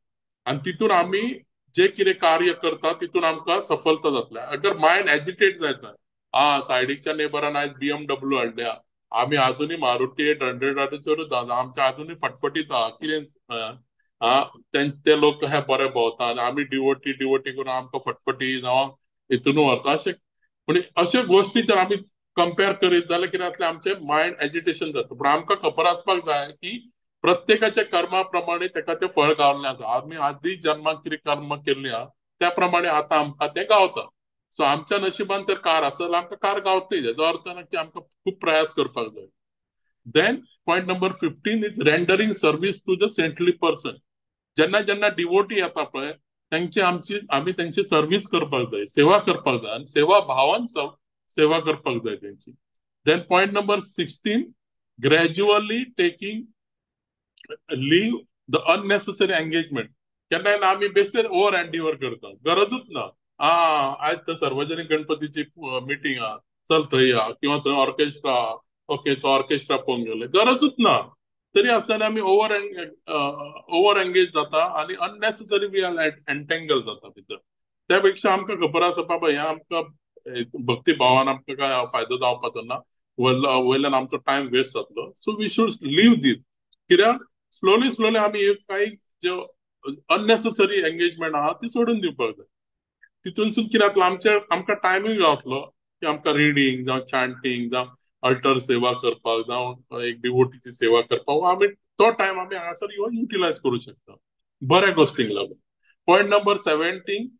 [SPEAKER 2] आनी तितून आमी जे कितें कार्य करता तितून आमकां सफलता जातलें. अगर मायंड एजिटेट जाता, आ सायडीच्या नेबरान आयज BMW हाडल्या, आमी आजुनूय मारुती 800 आमच्या आजुनूय फटफटीत आहा, कितें ते लोक हे बरे भोंवता आनी आमी डिवोटी डिवोटी करून आमकां फटफटी जावं हितून व्हरता. अशें म्हणजे अश्यो गोश्टी जर आमी कंपेर करीत जाल्यार कितें जातलें, आमचें मायंड एजिटेशन जाता. पूण आमकां खबर आसपाक जाय की प्रत्येकाच्या कर्मा प्रमाणे ताका तें फळ गावल्लें आसा. आमी आदी जन्माक कितें कर्म केल्लें आहा त्या प्रमाणे आतां आमकां तें गावता. सो आमच्या नशिबान तर कार आसा जाल्यार आमकां कार गावतली. हेजो अर्थ ना की आमकां खूब प्रयास करपाक जाय. Then point number 15 is rendering service to the saintly person. जेन्ना जेन्ना डिवोटी येता पळय तांची आमची आमी तांची सर्वीस करपाक जाय, सेवा करपाक जाय आनी सेवा भावान सेवा करपाक जाय तांची. Then point number 16, gradually taking leave the unnecessary engagement. केन्ना केन्ना आमी बेश्टे ओवर एंडिवर करता, गरजूच ना. आयज तर सार्वजनीक गणपतीची मिटींग आहा, चल थंय या, किंवा थंय ऑर्केस्ट्रा, ओके तो ऑर्केस्ट्रा पळोवंक गेले, गरजूच ना. तरी आसतना आमी ओवर एंगेज जाता आनी अननेसेसरी we are entangle जाता भितर. त्या पेक्षा आमकां खबर आसा बाबा हें आमकां भक्ती भावान आमकां काय फायदो जावपाचो ना, वयल्यान आमचो टायम वेस्ट जातलो. So we should leave this. कित्याक स्लोली स्लोली आमी कांय ज्यो अननेसेसरी एंगेजमेंट आहा ती सोडून दिवपाक जाय. तितूनसून कितें जातलें, आमचे आमकां टायमूय गावतलो की आमकां रिडींग जावं चांटींग जावं अल्टर सेवा करपाक जावं एक डिवोटीची सेवा करपाक आमी तो टायम आमी हांगासर युटिलायज करूं शकता बऱ्या गोश्टींक लागून. Point number 17,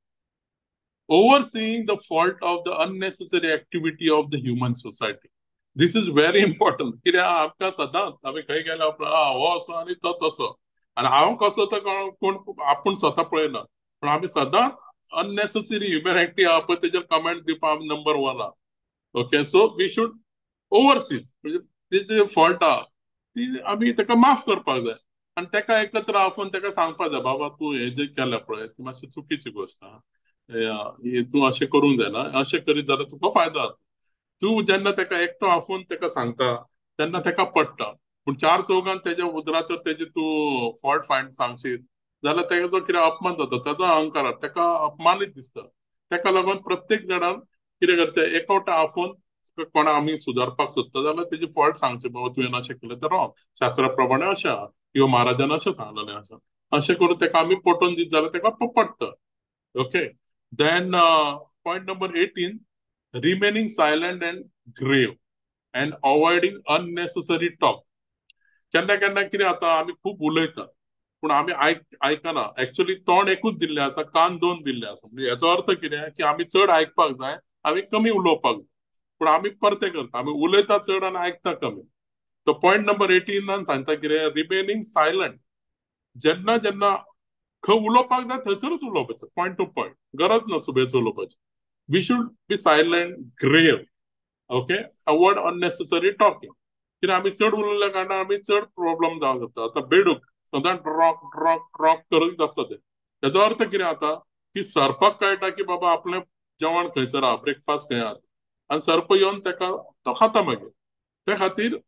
[SPEAKER 2] overseeing the fault of the unnecessary activity of the human society. This is very important. कित्याक आमकां सदांच आमी खंय गेल्या उपरांत हो असो आनी तो तसो आनी हांव कसो तो कोण आपूण स्वता पळयना, पूण आमी सदांच अननेसेसरी ह्युमन एक्टिविटी आहा पळय तेजेर कमेंट दिवपाक आमी नंबर 1 आहा. Okay, so we should overseas म्हणजे तेजे फॉल्ट आहा ती आमी ताका माफ करपाक जाय आनी ताका एकत्र आपोवन ताका सांगपाक जाय, बाबा तूं हें जें केलें पळय ती मातशी चुकीची गोश्ट आहा, तूं अशें करूंक जायना, अशें करीत जाल्यार तुका फायदो जाता. तूं जेन्ना ताका एकटो आपोवन ताका सांगता तेन्ना ताका पडटा, पूण चार चौगान तेज्या उदरात तर तेजे तूं फॉल्ट फायंड सांगशीत जाल्यार तेजो कितें अपमान जाता, ताजो अहंकार ताका अपमानीत दिसता. ताका लागून प्रत्येक जाणान कितें करचें, एकवटा आपोवन कोणा आमी सुदारपाक सोदता जाल्यार तेजे फॉल्ट सांगचें, बाबा तुवें अशें केलें तर रॉंग, शास्त्रा प्रमाणे अशें आहा किंवा महाराजान अशें सांगलेलें आसा, अशें करून ताका आमी पटोवन दीत जाल्यार ताका पडटा. Okay, then point number 18, remaining silent and grave and avoiding unnecessary talk. केन्ना केन्ना कितें जाता, आमी खूब उलयता पूण आमी आयकना. एक्चुअली तोंड एकूच दिल्लें आसा, कान दोन दिल्ले आसा. म्हणजे हेचो अर्थ कितें की आमी चड आयकपाक जाय, आमी कमी उलोवपाक जाय. पूण आमी परतें करता, आमी उलयता चड आनी आयकता कमी. तो पॉयंट नंबर 18 सांगता कितें, रिमेनिंग सायलंट. जेन्ना जेन्ना खंय उलोवपाक जाय थंयसरूच उलोवपाचें, पॉयंट टू पॉयंट, गरज ना सुबेच उलोवपाची. We should be silent, grave, okay, avoid unnecessary talking. कित्याक आमी चड उलयल्या कारणान आमी चड प्रॉब्लम जावंक शकता. आतां बेडूक सदांच ट्रॉक ट्रॉक ट्रॉक करीत आसता ते, तेजो अर्थ कितें जाता की सर्पाक कळटा की बाबा आपलें जेवण खंयसर आहा, ब्रेकफास्ट खंय आहा, आनी सर्प येवन ताका तो खाता मागीर. त्या खातीर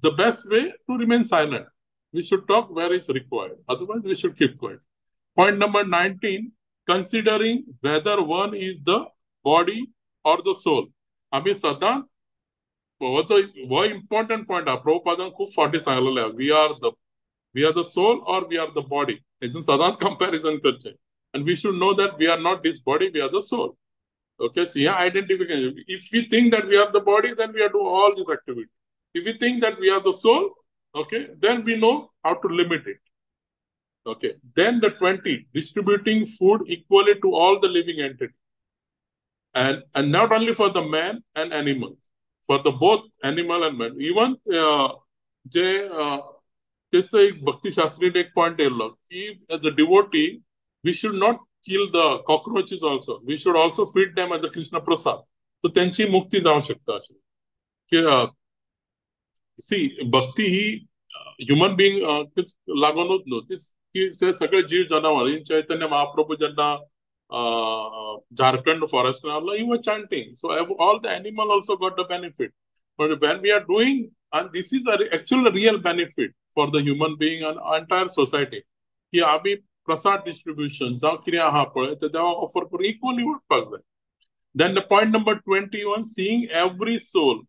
[SPEAKER 2] the best way to remain silent. We should talk where is required, otherwise we should keep quiet. Point number 19, considering whether one is the body or the soul. आमी सदांच हो इम्पॉर्टंट पॉयंट आहा, प्रभुपादान खूब फावटी सांगलेलें, we are the soul or we are the body. हेतून सदांच comparison करचें. And we should know that we are not this body, we are the soul. Okay, so here identification. If we think that we are the body, then we are do all this activity. If we think that we are the soul, okay, then we know how to limit it. Okay, then the 20, distributing food equally to all the living entity. And not only for the man and animal, for the both animal and man. Even जे तेच एक भक्तिशास्त्रीन एक point येयल्लो की as a devotee we should not kill the cockroaches also, we should also feed them as a Krishna prasad. So त्यांची मुक्ती जावं शकता. अशें की सी भक्ती ही ह्युमन बिंग लागूनच न्हू, ती सगळे जीव जनावर. चैतन्य महाप्रभू जेन्ना झारखंड फॉरेस्ट आसलो, he was chanting, so all the animal also got the benefit. But when we are doing, and this is actual real benefit for the human being and entire society, की आमी प्रसाद डिस्ट्रिब्युशन जावं कितें आहा पळय ते देवाक offer करून equally वाटपाक जाय. Then the point number 21, seeing every soul,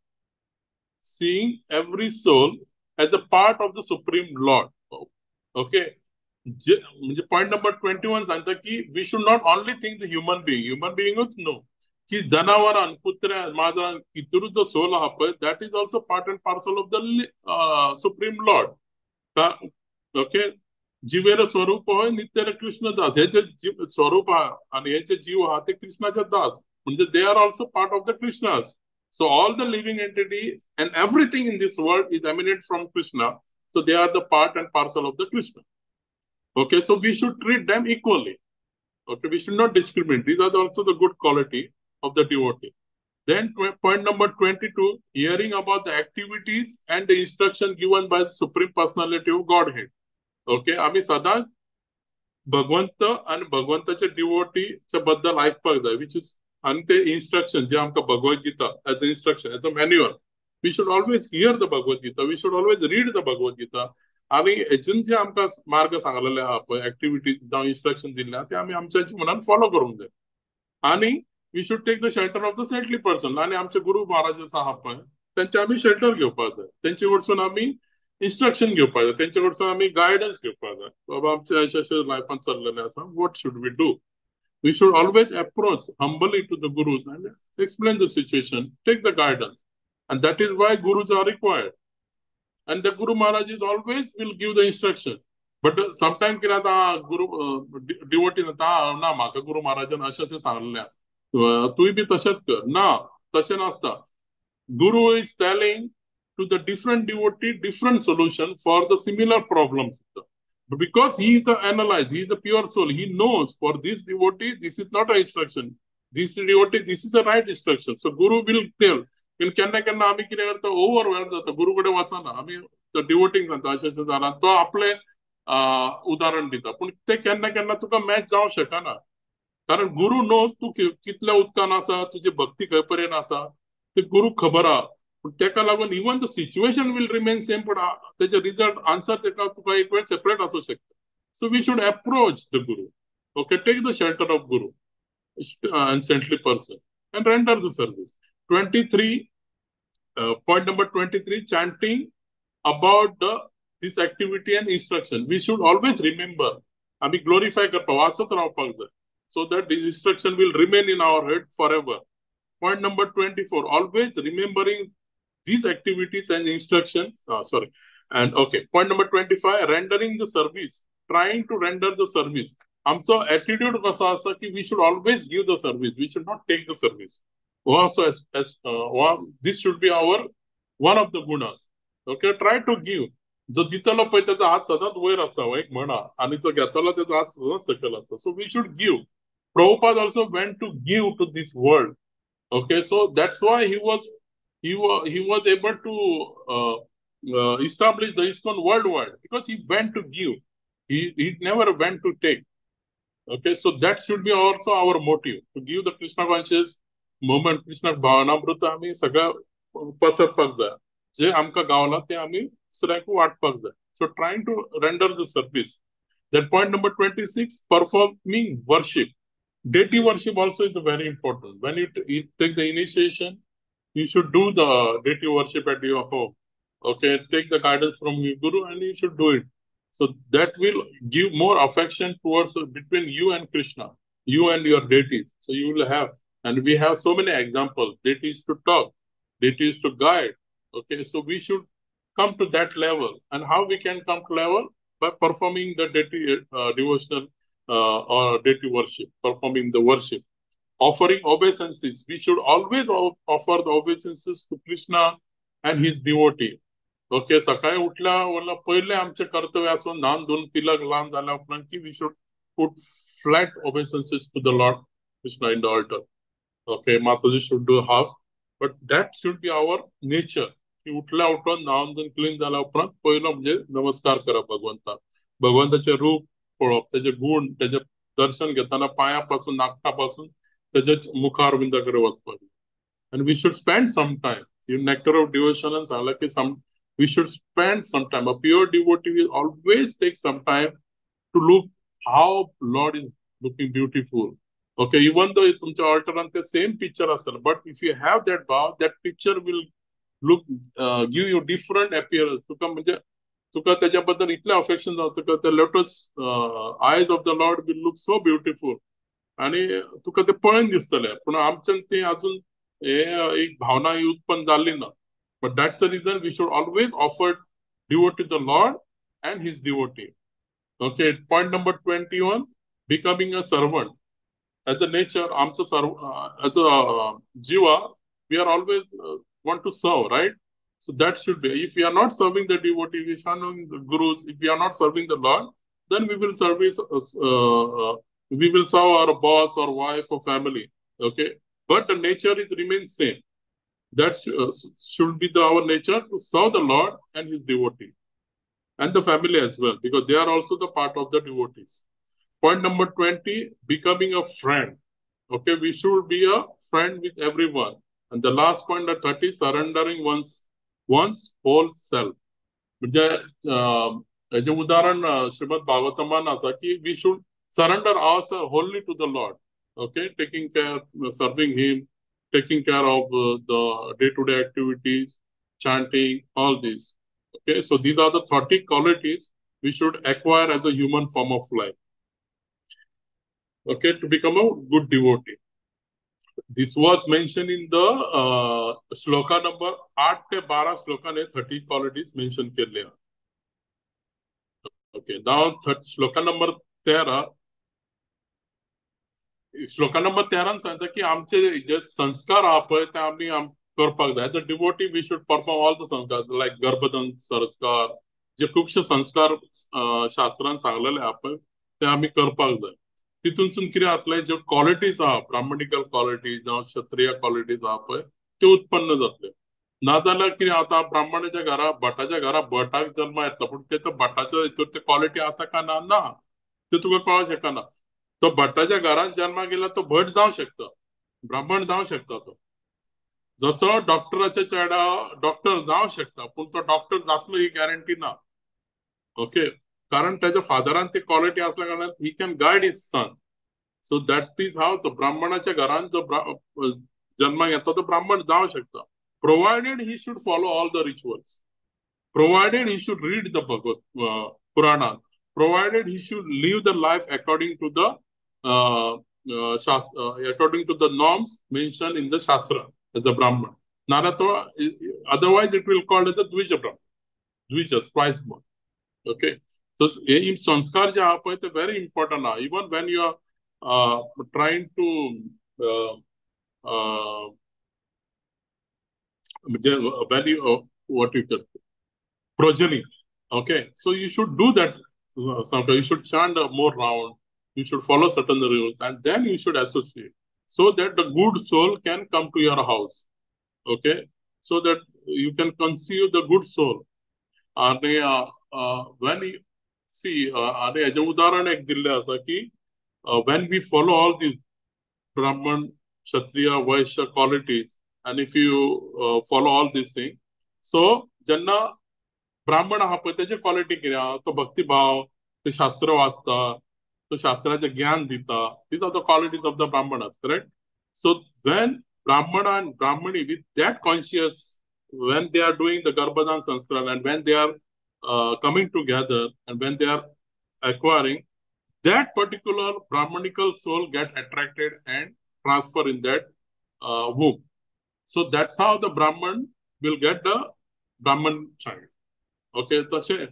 [SPEAKER 2] seeing every soul as a part of the supreme lord. Okay, म्हणजे पॉयंट नंबर 21 सांगता की we should not only think the human being, human बिंगूच न्हू, की जनावरां, कुत्र्यां, माजरां, कितूच जो सोल आहा पळय that is also part and parcel of the supreme lord. Okay, जिवेर स्वरूप होय नित्य कृष्णदास, हे जे स्वरूप आहा आनी हे जे जीव आहा ते कृष्णाचे दास, म्हणजे they are also part of the Krishna's. So all the living entity and everything in this world is emanate from Krishna, so they are the part and parcel of the Krishna. Okay, so we should treat them equally. Okay, we should not discriminate. These are also the good quality of the devotee. Then point number 22, hearing about the activities and the instruction given by the Supreme Personality of Godhead. Okay, आम्ही सदांच भगवंत आणि भगवंताच्या डिवोटीच्या बद्दल आयकपाक जाय, which is आनी ते instruction जे आमकां Bhagavad Gita as a instruction, as a manual, we should always hear the Bhagavad Gita, we should always read the Bhagavad Gita. आनी हेतून जे आमकां मार्ग सांगलेले आहा पळय, एक्टिविटीज जावं इन्स्ट्रक्शन दिल्ले आहा ते आमी आमच्या जिवनान फॉलो करूंक जाय. आनी we should take the shelter of the saintly person. आनी आमचे गुरू महाराज आहा पळय तेंचे आमी शेल्टर घेवपाक जाय, तेंचे कडसून आमी इन्स्ट्रक्शन घेवपाक जाय, तेंचे कडसून आमी गायडन्स घेवपाक जाय. बाबा आमचे अशें अशें लायफान चल्लेलें आसा, what should we do? We should always approach humbly to the gurus and explain the situation, take the guidance. And that is why gurus are required. And the Guru Maharaj is always will give the instruction. But sometimes कितें जाता, गुरू devotee जाता, ना म्हाका गुरू महाराजान अशें अशें सांगलें, तूंय बी तशेंच कर, ना तशें नासता. Guru is telling to the different devotee different solution for the similar problem. Because he is a analyzed, he is a pure soul, he knows for this devotee this is not an instruction, this devotee this is a right instruction. So Guru will tell. केन्ना केन्ना आमी कितें करता, overwhelm जाता, गुरू कडेन वचना, आमी डिवोटींक सांगता अशें अशें जालां, तो आपलें उदाहरण दिता, पूण तें केन्ना केन्ना तुका मॅच जावंक शकना. कारण गुरू नोज तूं कितल्या उदकान आसा, तुजी भक्ती खंय पर्यंत आसा ते गुरूक खबर आहा. पूण तेका लागून even the situation will remain same, पूण तेजे रिजल्ट आन्सर तेका तुका एक वेळ सेपरेट आसूं शकता. So we should approach the guru. Okay, take the shelter of guru and saintly person and render the service. 23, point number 23, chanting about this activity and instruction. We should always remember, आमी glorify करपाक, वाचत रावपाक जाय, so that the instruction will remain in our head forever. Point number 24, always remembering these activities and instruction. Point number 25, rendering the service, trying to render the service. आमचो attitude कसो आसा की we should always give the service, we should not take the service. Also, this should be our one of the gunas. Okay, try to give. जो दितलो पळय तेजो हात सदांच वयर आसता, एक म्हणा, आनी जो घेतलो तेजो हात सदांच सकयल आसता. So we should give. Prabhupada also went to give to this world. Okay, so that's why he was able to establish the ISKCON worldwide, because he went to give. He never went to take. Okay, so that should be also our motive, to give the Krishna conscious movement, Krishna Bhavanamrita आमी सगळ्या पसरपाक जाय, जे आमकां गावला ते आमी दुसऱ्यांक वाटपाक जाय. So trying to render the service. That point number 26, performing worship. Deity worship also is very important. When you take the initiation, you should do the deity worship at your home. Okay, take the guidance from your guru and you should do it. So that will give more affection towards between you and Krishna, you and your deities. So you will have, and we have so many examples, deities to talk, deities to guide. Okay, so we should come to that level. And how we can come to level? By performing the deity devotional or deity worship, performing the worship. Offering obeisances. We should always offer the obeisances to Krishna and his devotee. Okay, सकाळी उठल्या पयलें आमचें कर्तव्य आसून न्हावन धुवन तिलक लावन जाल्या उपरांत की we should put flat obeisances to the Lord Krishna in the altar. Okay, Mataji should do half, but that should be our nature. की उठल्या उठून न्हावन धुवन क्लीन जाल्या उपरांत पयलो म्हणजे नमस्कार करप भगवंताक, भगवंताचें रूप पळोवप, तेजे गूण, तेजें दर्शन घेतना पांया पासून नाका पासून तेजे मुखार बिंदा कडेन वचपाक. And we should spend some time. In Nectar of Devotion सांगलां की some we should spend some time. A pure devotee will always take some time to look how Lord is looking beautiful. Okay, even though तुमच्या ऑल्टरान ते same picture आसतलें, but if you have that bhava, that picture will look give you different appearance. तुका म्हणजे तुका तेच्या बद्दल इतलें affection जाता तुका ते lotus eyes of the Lord will look so beautiful आनी तुका ते पळयन दिसतलें. पूण आमच्यान ती अजून हे एक भावना ही उत्पन्न जाल्ली ना. But that's the reason we should always offer devotee the Lord and his devotee. Okay, point number 21, becoming a servant. As a nature, आमचो सर्व as a jiva, we are always want to serve, right? So that should be. If we are not serving the devotee, we are not the gurus, if we are not serving the Lord, then we will service, we will serve our boss or wife or family. Okay, but the nature is remains same. That should be our nature to serve the Lord and his devotee and the family as well, because they are also the part of the devotees. Point number 20, becoming a friend. Okay, we should be a friend with everyone. And the last point at 30, surrendering one's whole self. म्हणजे हेजें उदाहरण श्रीमद भागवतमान आसा की we should surrender ourselves wholly to the Lord. Okay, taking care, serving him, taking care of the day-to-day activities, chanting, all these. Okay, so these are the 30 qualities we should acquire as a human form of life. Okay, to become a good devotee. This was mentioned in the shloka number 8 ते 12 shloka ने 30 qualities mention केल्ले. Okay, now shloka number 13. Shloka number 13 सांगता की आमचे जे संस्कार आहा पळय ते आमी करपाक जाय. As a devotee we should perform all the sanskar, like गर्भदान संस्कार, जे खुबशे संस्कार शास्त्रान सांगलेले आहा पळय ते आमी करपाक जाय. तितूनसून कितें जातलें, ज्यो क्वॉलिटीज आहा, ब्राह्मणिकल क्वॉलिटीज जावं क्षत्रिय क्वॉलिटीज आहा पळय त्यो उत्पन्न जातल्यो. नाजाल्यार कितें जाता, ब्राह्मणाच्या घरा भटाच्या घरा भटाक जल्मा येतलो, पूण ते भटाच्या हितून ते क्वॉलिटी आसा काय ना, ना ते तुका कळोंक शकना. तो भटाच्या घरान जन्माक गेल्यार तो भट जावं शकता, ब्राह्मण जावं शकता. तो जसो डॉक्टराच्या चेडा डॉक्टर जावं शकता, पूण तो डॉक्टर जातलो ही गॅरंटी ना. ओके, कारण त्याच्या फादरान ती क्वॉलिटी असल्या कारणान he can guide his son. So that is how ब्राह्मणाच्या घरान जो जन्माक येता तो ब्राह्मण जावं शकता, provided he should follow all the rituals, provided he should read the Bhagavad Purana, provided he should live the life according to the according to the norms mentioned in the Shastra as a Brahman. Narato, otherwise it will called as a Dvija Brahman, Dvija, twice born. Okay, so in sanskar je aaha palay te very important aaha. Even when you are trying to when you what you call progeny, okay, so you should do that. You should chant more round, you should follow certain rules, and then you should associate so that the good soul can come to your house. Okay, so that you can conceive the good soul. And when you see, आणि हेजें उदाहरण एक दिल्लें आसा की when we follow all these Brahman, Kshatriya, Vaishya qualities, and if you follow all these things, so जेन्ना ब्राह्मण आहा पळय तेजे क्वॉलिटी कितें आहा, तो भक्तिभाव, ते शास्त्र वाचता, तो शास्त्राचें ज्ञान दिता. These are the qualities of the Brahmanas, correct? So when Brahmana and Brahmani with that conscious, when they are doing the Garbhadhan Sanskar and when they are coming together and when they are acquiring, that particular Brahmanical soul get attracted and transfer in that womb. So that's how the Brahman will get the Brahman child. Okay, तशें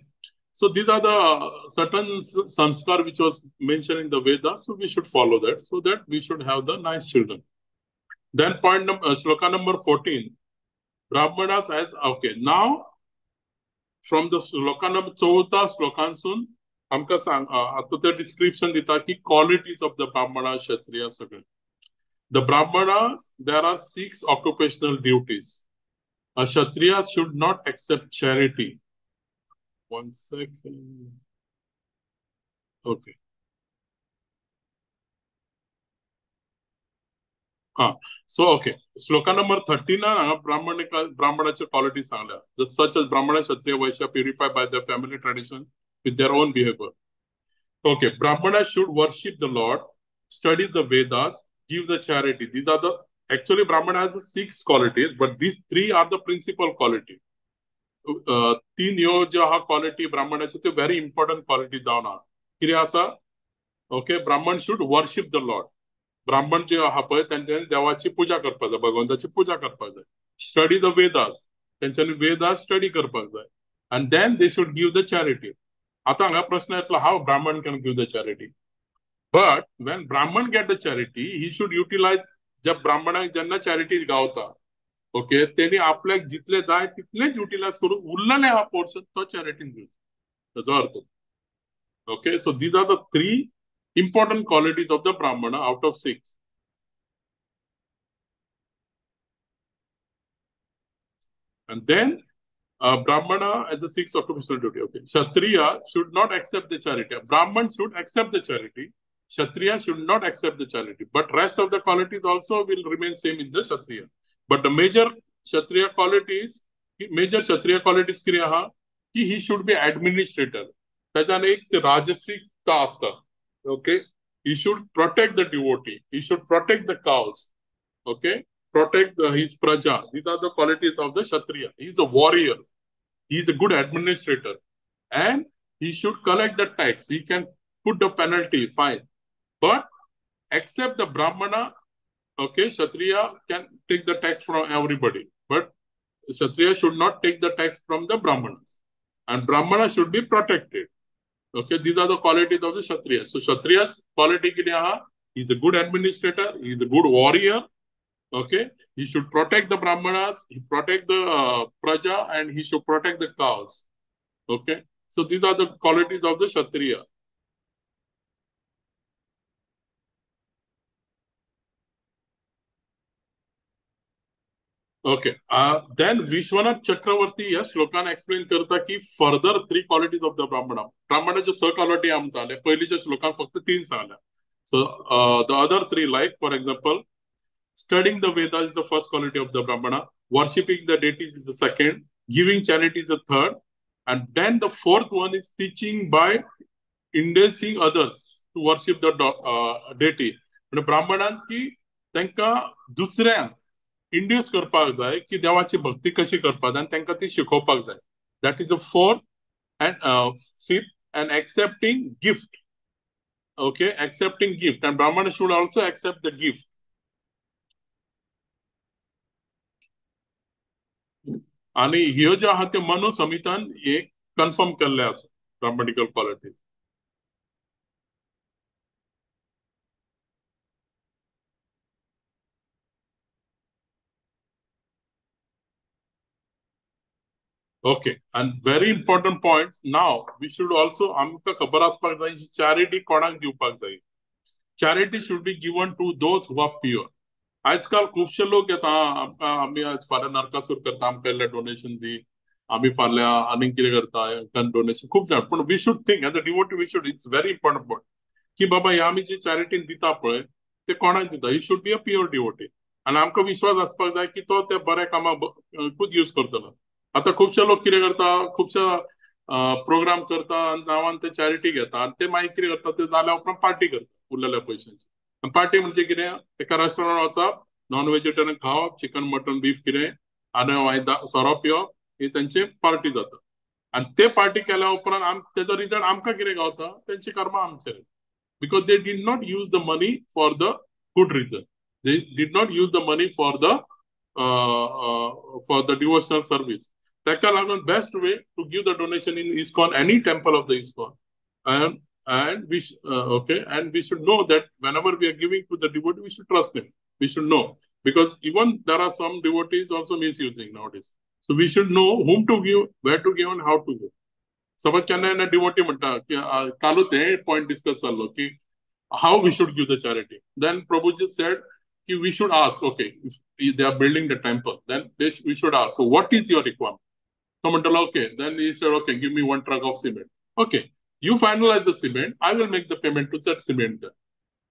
[SPEAKER 2] So these are the certain sanskar which was mentioned in the Veda. So we should follow that so that we should have the nice children. Then point number, shloka number 14. Brahmanas as, okay, now from the shloka number 14 shlokansun, आमकां सांग आतां ते description दिता की qualities of the Brahmana Kshatriya सगळे. The Brahmanas, there are 6 occupational duties. A Kshatriya should not accept charity. 1 second. Okay. So okay. Shloka number 13 हांगा ब्राह्मणाचे quality सांगल्या. Such as Brahmana, Kshatriya, Vaishya purified by their family tradition with their own behavior. Okay, Brahmana should worship the Lord, study the Vedas, give the charity. These are the, actually Brahmana has 6 qualities, but these 3 are the principal quality. 3 ह्यो ज्यो आहा quality ब्राह्मणाच्यो त्यो very important quality जावन आहा. कितें आसा? Okay, Brahman should worship the Lord. ब्राह्मण जे आहा पळय तेंच्यांनी देवाची पुजा करपाक जाय, भगवंताची पुजा करपाक जाय. स्टडी the Vedas, तेंच्यांनी वेदास स्टडी करपाक जाय. And then they should give the charity. आतां हांगा प्रश्न येतलो, how Brahman can give the charity? But when Brahman get the charity, he should utilize. ज्या ब्राह्मणाक जेन्ना चॅरिटी गावता, ओके, तेणी आपल्याक जितले जाय तितलेच युटिलायज करून उरलेले हा पोर्शन तो चॅरिटीन दिवचो. ताचो अर्थ, okay, so these are the 3 important qualities of the Brahmana out of 6. And then Brahmana as a 6 occupational duty. Okay, Kshatriya should not accept the charity. Brahman should accept the charity. Kshatriya should not accept the charity. But rest of the qualities also will remain same in the Kshatriya. But the major Kshatriya qualities, major Kshatriya qualities कितें आहा की he should be administrator. ताच्यान एक राजसिकता आसता. Okay, he should protect the devotee. He should protect the cows. Okay, protect his praja. These are the qualities of the Kshatriya. He is a warrior. He is a good administrator. And he should collect the tax. He can put the penalty, fine. But except the Brahmana, okay, Kshatriya can take the tax from everybody. But Kshatriya should not take the tax from the Brahmanas. And Brahmana should be protected. Okay, these are the qualities of the Kshatriya. So Kshatriya's quality, he is a good administrator, he is a good warrior. Okay, he should protect the Brahmanas, he protect the praja, and he should protect the cows. Okay, so these are the qualities of the Kshatriya. Okay, then Vishwanath Chakravarti ह्या श्लोकान explain करता की further 3 qualities of the Brahmana. ब्राह्मणाच्यो 6 quality आमकां जाले, पयलींच्या श्लोकान फक्त 3 सांगल्या. So the other 3, like for example, studying the Vedas is the first quality of the Brahmana, worshipping the deities is the second, giving charity is the third, and then the fourth one is teaching by inducing others to worship the deity. म्हणजे ब्राह्मणांत की तांकां दुसऱ्यांक induce करपाक जाय की देवाची भक्ती कशी करपाक जाय आनी तांकां ती शिकोवपाक जाय. That is the fourth and fifth, and accepting gift. Okay, accepting gift, and Brahmana should also accept the gift. आनी ह्यो ज्यो आहा त्यो मनु संहितान एक कन्फर्म केल्ले आसा Brahmanical qualities. Okay, and very important points. Now we should also आमकां खबर आसपाक जाय चॅरिटी कोणाक दिवपाक जाय. Charity should be given to those who are pure. आजकाल खुबशे लोक येता, आमकां आमी आज फाल्यां नरकासूर करता, आमकां इल्लें डोनेशन दी, आमी फाल्यां आनीक कितें करता, डोनेशन खूब जाण. पूण we should think as a devotee, we should, it's very important point की बाबा हे आमी जे चॅरिटीन दिता पळय ते कोणाक दिता, he should be a pure devotee. आनी आमकां विश्वास आसपाक जाय की तो त्या बऱ्या कामाकूच यूज करतलो. आतां खुबशे लोक कितें करता, खुबशे प्रोग्राम करता आनी नांवान ते चॅरिटी घेता आनी ते मागीर कितें करता, ते जाल्या उपरांत पार्टी करता उरलेल्या पयशांची. आनी पार्टी म्हणजे कितें, एका रेस्टॉरंट वचप, नॉन व्हेजिटेरियन खावप, चिकन मटन बीफ कितें, आनी मागीर सोरो पिवप, ही तांची पार्टी जाता. आनी ते पार्टी केल्या उपरांत तेजो रिजल्ट आमकां कितें गावता, तेंची कर्मां आमचेर. Because they did not use the money for the good reason. They did not use the money for the devotional service. ताका लागून best way to give the donation in ISKCON, any temple of the ISKCON. And we okay, and we should know that whenever we are giving to the devotee, we should trust him. We should know, because even there are some devotees also misusing nowadays. So we should know whom to give, where to give and how to give. Suppose केन्ना केन्ना devotee म्हणटा की कालूच हे point discuss जाल्लो की how we should give the charity. Then Prabhuji said की we should ask, okay, if they are building the temple, then we should ask, what is your requirement? तो म्हणटलो okay. Then he said, okay, give me 1 truck of cement. Okay, you finalize the cement, I will make the payment to that cement guy.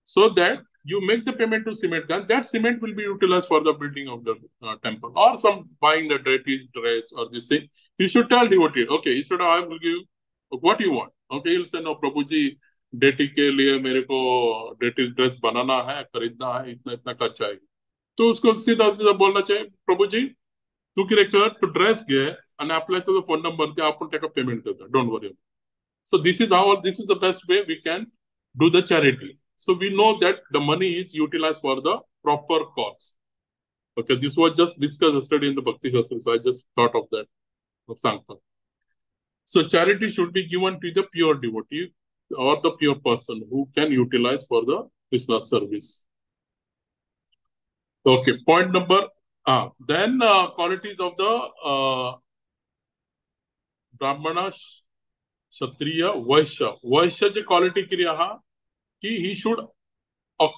[SPEAKER 2] So that you make the payment to cement guy, that cement will be utilized for the building of the temple or some buying the dirty dress or this thing. You should tell devotee, okay, he said, I will give what you want. Okay, he'll say, no, Prabhuji, deity K लिए मेरे को deity dress banana है, खरीदना है, इतना इतना खर्चा आएगा. तो उसको सीधा सीधा बोलना चाहिए, प्रभुजी, तू कितें कर, तू ड्रेस घे आणि आपल्या तुझो फोन नंबर दे, आपण ताका पेमेंट करता, don't worry. So this is how, this is the best way we can do the charity. So we know that the money is utilized for the proper cause. Okay, this was just discussed yesterday in the Bhakti Shastra, so I just thought of that. So charity should be given to the pure devotee or the pure person who can utilize for the Krishna service. Okay, point number, then qualities of the Brahmana, Kshatriya, Vaishya. Vaishya ji quality कितें आहा की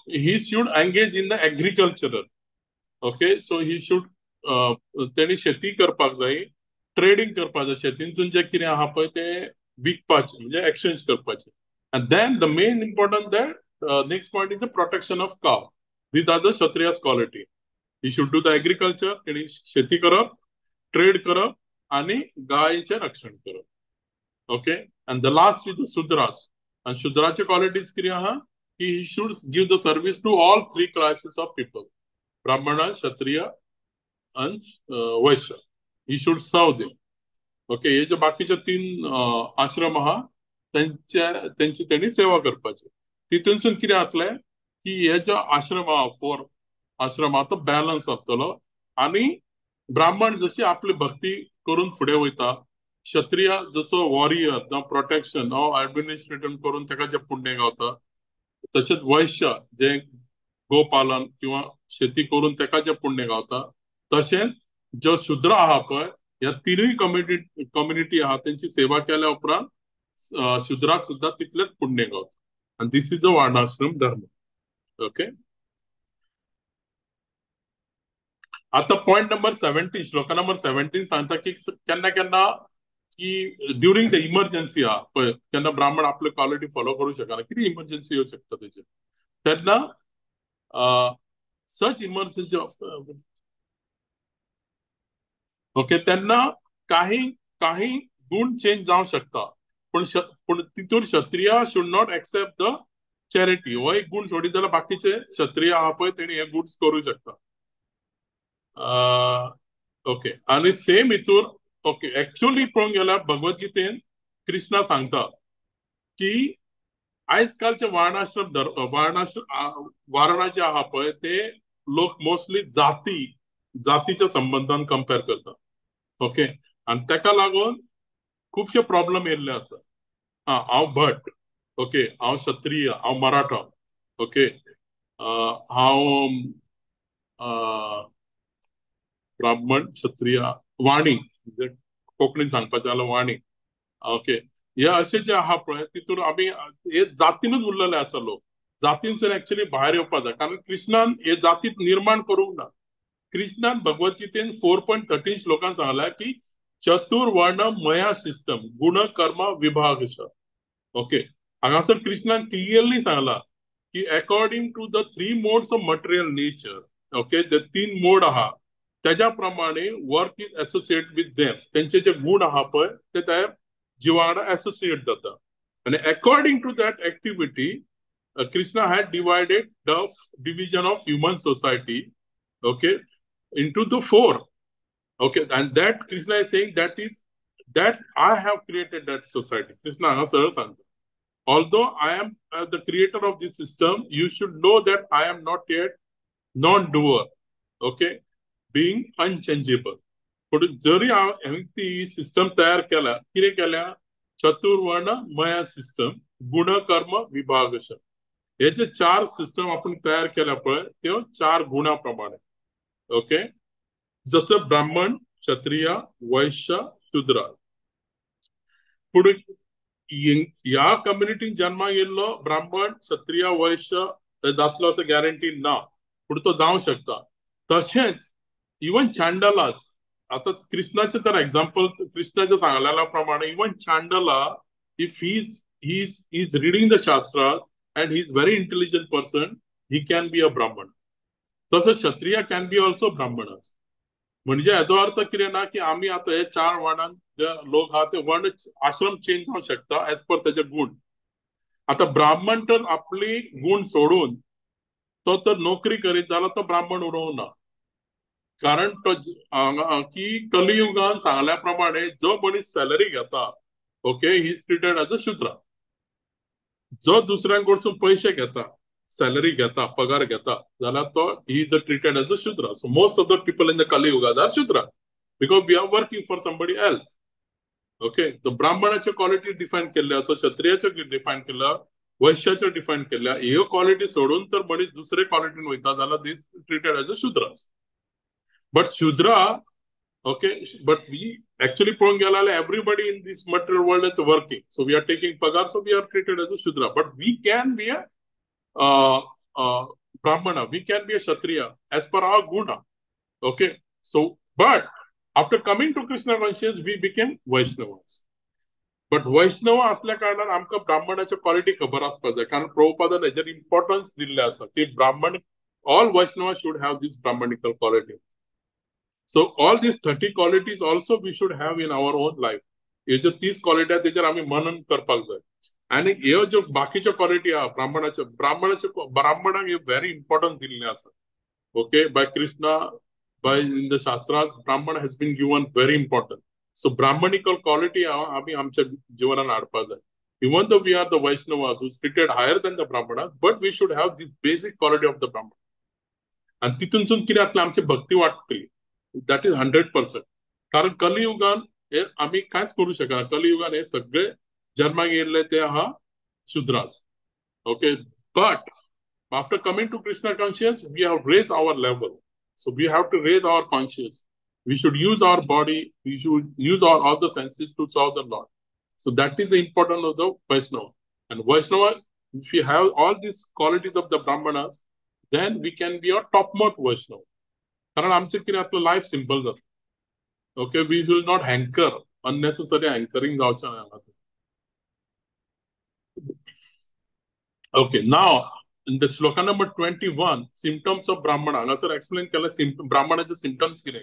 [SPEAKER 2] he should engage in the agricultural. Okay, so he should तेणी शेती करपाक जाय, trading करपाक जाय, शेतीनसून जें कितें आहा पळय तें विकपाचें, म्हणजे एक्सचेंज करपाचें. And then the main important that next point is the protection of cow. These are the Kshatriya's quality. He should do the agriculture, तेणी शेती करप, ट्रेड करप आनी गायेचें रक्षण करप. Okay, and the last is the Shudras. And Shudraचे qualities कितें आहा की he should give the service to all three classes of people, Brahmana, Kshatriya and Vaishya. He should serve them. Okay, हे जे बाकीचे तीन आश्रम आहा तेंची तेणी सेवा करपाची. तितूनसून कितें जातलें की हे जे आश्रम आहा, 4 आश्रम आहा, तो बॅलन्स आसतलो आनी ब्राह्मण जशी आपली भक्ती करून फुडें वयता, क्षत्रिय जसो वॉरियर जावं प्रोटेक्शन वा एडमिनिस्ट्रेशन करून ताका जें पुण्य गावता, तशेंच वैश्य जे गोपालन किंवा शेती करून ताका जें पुण्य गावता, तशेंच जो शूद्र आहा पळय, ह्या तिनूय कम्युनिटी आहा तेंची सेवा केल्या उपरांत शूद्राक सुद्दां तितलेंच पुण्य गावता. आनी this is a Varnashram dharma. Okay, आता पॉयंट नंबर 17, श्लोका नंबर 17 सांगता की केन्ना केन्ना की ड्युरींग the emergency आहा पळय, केन्ना ब्राह्मण आपली क्वॉलिटी फॉलो करूं शकना, कितें इमर्जन्सी येवं शकता तेजेर, तेन्ना सच इमर्जन्सी ओके, तेन्ना काही काही गुण चेंज जावं शकता, पूण पूण तितूर Kshatriya should not accept the charity. हो एक गुण सोडीत जाल्यार बाकीचे क्षत्रिय आहा पळय तेणी हे गुण करूं शकता. ओके, आनी सेम हितूर ओके, एक्चुअली पळोवंक गेल्यार भगवद्गीतेन कृष्णा सांगता की आयज कालचे वर्णाश्रम वारणा जे आहा पळय ते लोक मोस्टली जातीच्या संबंधान कंपेर करता. ओके, आनी ताका लागून खुबशे प्रॉब्लम येयल्ले आसा. हांव भट, ओके, हांव क्षत्रिय, हांव मराठा, ओके, हांव ब्राह्मण, क्षत्रिय, वाणी, म्हणजे कोंकणीन सांगपाचें जाल्यार वाणी. ओके, हे अशें जे आहा पळय तितून आमी हे जातीनूच उरलेले आसा लोक, जातीनसून एक्चुअली भायर येवपाक जाय, कारण कृष्णान हे जातीत निर्माण करूंक ना. कृष्णान भगवद्गीतेन 4.13 श्लोकान सांगला की चतुर्वर्ण मया सिस्टम गुण कर्म विभाग. ओके, हांगासर कृष्णान क्लियरली सांगला की according to the 3 modes of material nature, okay, जे 3 मोड आहा तेज्या प्रमाणे work is associate with them, तेंचे जे गुण आहा पळय ते त्या जिवा वांगडा एसोसिएट जाता. आनी according to that activity Krishna had divided the division of human society, okay, into the 4. Okay, and that Krishna is saying that is that I have created that society. Krishna हांगा सरळ सांगता, although I am the creator of this system, you should know that I am not yet non-doer, okay, being unchangeable. पूण जरी हांवें ती system तयार केल्या, कितें केल्या, चतुर्वर्ण मया सिस्टम, गुणकर्म विभागश, हे जे चार सिस्टम आपण तयार केल्या पळय त्यो चार गुणा प्रमाणे. ओके, जसं ब्राह्मण, क्षत्रिय, वैश्य, शूद्र. पूण ह्या कम्युनिटीन जन्माक येयल्लो ब्राह्मण, क्षत्रिय, वैश्य जातलो असं गॅरंटी ना, पूण तो जावं शकता. तशेंच इवन चांडलास, आता कृष्णाचे तर एक्झाम्पल कृष्णाच्या सांगलेल्या प्रमाणे even Chandala if he is reading the shastra and he is very intelligent person, he can be a Brahman. तसं क्षत्रिय can be also ब्राह्मणस. म्हणजे हेजो अर्थ कितें ना की आमी आतां हे चार वर्णान जे लोक आहा ते वर्ण आश्रम चेंज जावंक शकता एज पर तेजे गुण. आतां ब्राह्मण तर आपली गुण सोडून तो तर नोकरी करीत जाल्यार तो ब्राह्मण उरोवंक ना, कारण तो की कलियुगान सांगल्या प्रमाणे जो मनीस सॅलरी घेता, okay, he is treated as a Shudra. जो दुसऱ्यां कडसून पयशे घेता, सॅलरी घेता, पगार घेता जाल्यार तो he is a treated as a Shudra. So most of the people in the Kaliyuga are Shudra because we are working for somebody else. Okay, तो ब्राह्मणाच्यो क्वॉलिटी डिफायन केल्ले आसा, क्षत्रियाच्यो डिफायन केल्या, वैश्याच्यो डिफायन केल्या. ह्यो क्वॉलिटी सोडून तर मनीस दुसरे क्वॉलिटीन वयता जाल्यार this treated as a Shudras. But Shudra, okay, but we actually पळोवंक गेल्यार जाल्यार everybody in this material world is working. So we are taking पगार, so we are treated as a Shudra. But we can be a Brahmana, we can be a Kshatriya as per our guna. Okay, so but after coming to Krishna conscious we became Vaishnavas. But Vaishnava असल्या कारणान आमकां ब्राह्मणाच्यो quality खबर आसपाक जाय, कारण प्रभुपादान हेजेर importance दिल्लें आसा की Brahman, all Vaishnava should have this Brahmanical quality. So all these 30 qualities also we should have in our own life. हे ज्यो 30 क्वॉलिटी आहा तेजेर आमी मनन करपाक जाय. आनी ह्यो ज्यो बाकीच्यो क्वॉलिटी आहा ब्राह्मणाच्यो, ब्राह्मणाच्यो, ब्राह्मणाक हे व्हेरी इम्पॉर्टन्स दिल्लें आसा. Okay, by Krishna, by in the shastras Brahman has been given very important. So Brahmanical quality आमी आमच्या जिवनान हाडपाक जाय. Even though we are the Vaishnavas who is treated higher than the Brahmanas, but we should have this basic quality of the Brahman. आनी तितूनसून कितें जातलें, आमची भक्ती वाडटली. That is 100%. कारण कलियुगान हे आमी कांयच करूं शकना. कलियुगान हे सगळे जन्माक येयल्ले ते आहा Shudras. Okay, but after coming to Krishna conscious we have raise our level. So we have to raise our conscious. We should use our body, we should use our all the senses to serve the Lord. So that is the importance of the Vaishnava. And Vaishnava, if you have all these qualities of the Brahmanas, then we can be a topmost Vaishnava. कारण आमचें कितें आपलं life simple जाता. Okay, we will not hanker, unnecessary hankering जावचें ना. Okay, now in the shloka number 21, symptoms of Brahmana. हांगासर explain केलें ब्राह्मणाचे symptoms कितें.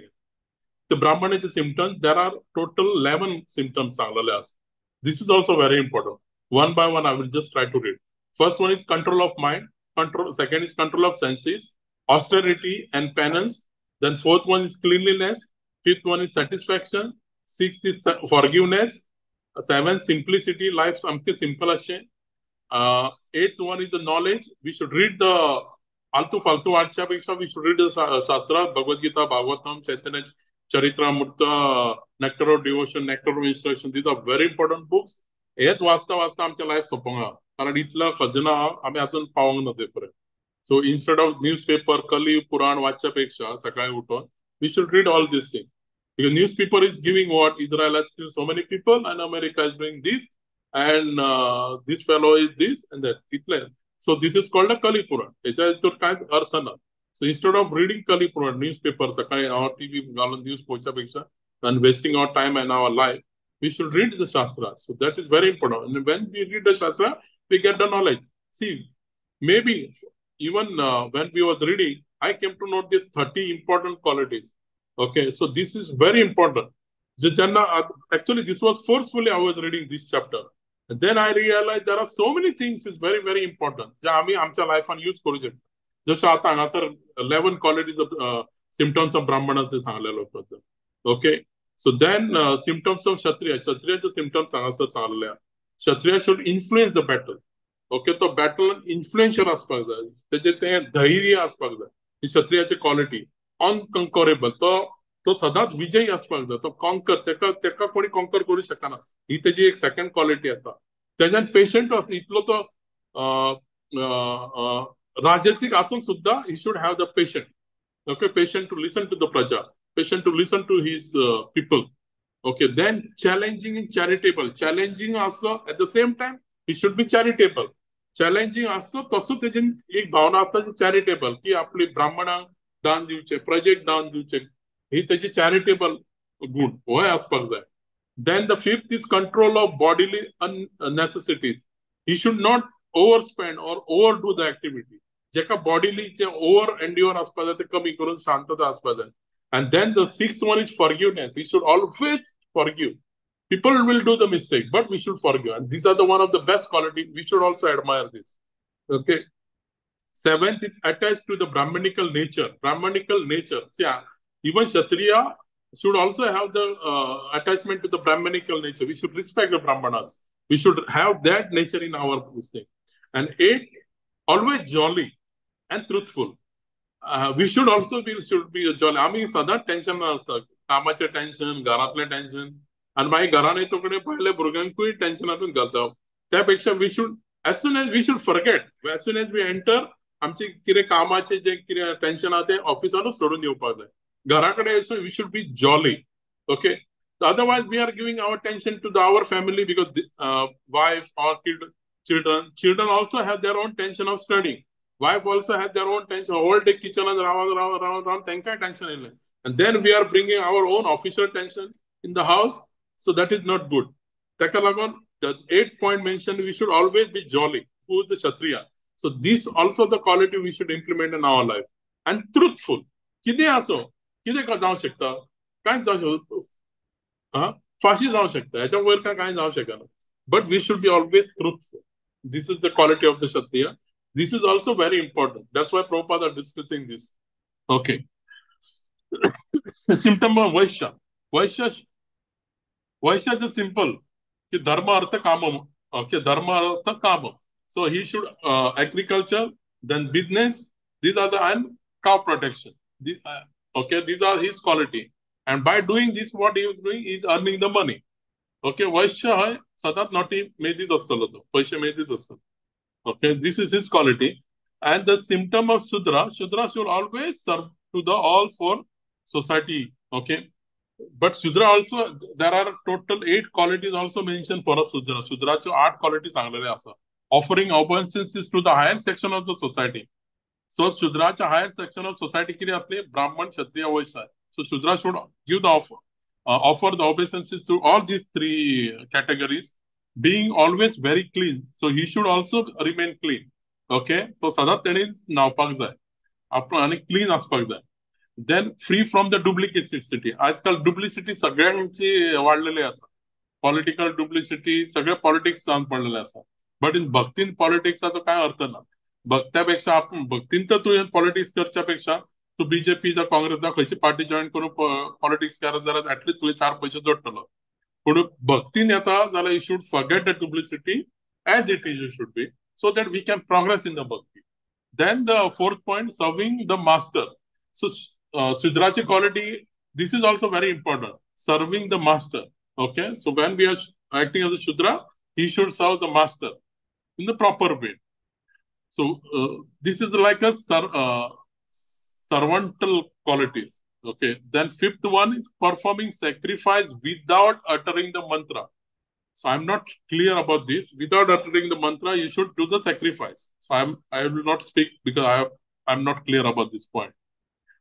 [SPEAKER 2] The ब्राह्मणाचे symptoms, there are total 11 symptoms सांगलेले आसा. This is also very important. One by one I will just try to read. First one is control of mind, control, second is control of senses, austerity and penance. Then fourth one is cleanliness, fifth one is satisfaction, sixth is forgiveness, seventh simplicity, life सामकें simple आसचें. Eighth one is the knowledge. We should read the आलतू फालतू वाचच्या पेक्षा we should read the shastra, Bhagavad Gita, Bhagavatam, Chaitanya Charitamrita, nectar of devotion, nectar of instruction. These are very important books. हेच वाचता वाचता आमचें life सोंपोंक आहा, कारण इतलो खजिना आमी अजून पावोंक ना ते पर्यंत. So instead of newspaper, Kali Puran वाचच्या पेक्षा सकाळी उठून we should read all this thing. Because newspaper is giving what Israel has killed so many people and America is doing this and this fellow is this and that. इतलें. So this is called a Kali Puran. हेच्या हितून कांयच अर्थ ना. So instead of reading Kali Puran newspaper सकाळी or TV घालून news पळोवच्या पेक्षा and wasting our time and our life, we should read the Shastra. So that is very important. And when we read the Shastra, we get the knowledge. See, maybe even when we was reading, I came to know these 30 important qualities. Okay, so this is very important. Actually, this was forcefully I was reading this chapter. And then I realized there are so many things is very, very important. जे आमी आमच्या लायफान use करू शकता. जशें आतां हांगासर 11 qualities of symptoms of Brahmanas सांगलेलो. Okay, so then symptoms of Kshatriya. क्षत्रियाचे symptoms हांगासर सांगलेले आहा. Kshatriya should influence the battle. Okay, तो बॅटल इन्फ्लुएन्शियल आसपाक जाय, तेजें तें धैर्य आसपाक जाय. ही क्षत्रियाची क्वॉलिटी. अनकंकरेबल, तो तो सदांच विजयी आसपाक जाय. तो कॉन्कर, तेका तेका कोणी कॉन्कर करूं शकना, ही तेजी एक सेकंड क्वॉलिटी आसता. तेज्यान पेशंट आसता, इतलो तो राजसीक आसून सुद्दां he should have the patient. Okay, patient to listen to the praja, patient to listen to his people. Okay, then challenging and charitable. Challenging also at the same time he should be charitable. Challenging आसचो तसो तेजी एक भावना आसता जी charitable, की आपली ब्राह्मणांक दान दिवचें, प्रजेक दान दिवचें, ही तेजी चॅरिटेबल गुण होय आसपाक जाय. Then the fifth is control of bodily necessities. He should not over spend or over do the activity. जेका बॉडीली जे ओवर एन्ड्युअर आसपाक जाय ते कमी करून शांतता आसपाक जाय. And then the sixth one is forgiveness. We should always forgive. People will do the mistake, but we should forgive. And these are the one of the best quality. We should also admire this. Okay. Seventh is attached to the Brahmanical nature. Brahmanical nature. See, even Kshatriya should also have the attachment to the Brahmanical nature. We should respect the Brahmanas. We should have that nature in our thing. And eight, always jolly and truthful. We should also be should be jolly. आमी सदांच tension आसता, कामाचें tension, घरांतलें tension, आनी मागीर घरान येतो कडेन भायल्या भुरग्यांकूय टेन्शनातून घालता. त्या पेक्षा we should as soon as we should forget, as soon as we enter, आमचे कितें कामाचें जें कितें टेन्शन आहा तें ऑफिसानूच सोडून येवपाक जाय. घरा कडेन we should be jolly. Okay, otherwise we are giving our tension to the our family, because wife or children also have their own tension of studying. Wife also has their own tension. Whole day kitchen and round, round, round, round, तांकांय tension येयलें. And then we are bringing our own official tension in the house. So that is not good. ताका लागून the 8th point mentioned, we should always be jolly. Who is the Kshatriya? So this also the quality we should implement in our life. And truthful. कितें आसो, कितें जावं शकता, कांय जावं शकता, फाशी जावं शकता, हेच्या वयर कांय जावं शकना. But we should be always truthful. This is the quality of the Kshatriya. This is also very important. That's why Prabhupada are discussing this. Okay. Symptom of Vaishya. Vaishya is simple. Ki dharma artha kama. Okay, dharma artha kama. So he should agriculture, then business. These are the, and cow protection. Okay, these are his quality. And by doing this, what he is doing is earning the money. Okay, Vaishya hai sadat naughty mezis astalo to. Vaishya mezis astalo. Okay, this is his quality. And the symptom of Shudra, Shudra should always serve to the all four society. Okay, but Shudra also, there are total 8 qualities also mentioned for a Shudra. Shudra cho 8 qualities सांगलेले आसा. Offering obeisances to the higher section of the society. So Shudra cha higher section of society कितें आसले? Brahman, Kshatriya, Vaishya. So Shudra should give the offer the obeisances to all these 3 categories. Being always very clean, so he should also remain clean. Okay, so सदांच तेणी न्हांवपाक जाय, आपण आनी clean आसपाक जाय. Then free from the duplicity. आजकाल duplicity सगळ्यांची वाडलेली आसा. पॉलिटिकल डुप्लिसिटी, सगळे पॉलिटिक्स जावन पडलेले आसा. बट इन भक्तीन पॉलिटिक्साचो कांय अर्थ ना. भक्त्या पेक्षा आपण भक्तीन तर तुवें पॉलिटिक्स करच्या पेक्षा तूं बीजेपी जावं काँग्रेस जावं खंयची पार्टी जॉयन करून पॉलिटिक्स करत जाल्यार एटलीस्ट तुवें 4 पयशे जोडटलो. पूण भक्तीन येता जाल्यार you should forget the duplicity as it is, you should be, so that we can progress in the bhakti. Then the fourth point, serving the master. So Shudrachi quality, this is also very important, serving the master. Okay, so when we are acting as a Shudra, he should serve the master in the proper way. So this is like a servantal qualities. Okay, then fifth one is performing sacrifice without uttering the mantra. So I'm not clear about this. Without uttering the mantra, you should do the sacrifice. So I will not speak because I'm not clear about this point.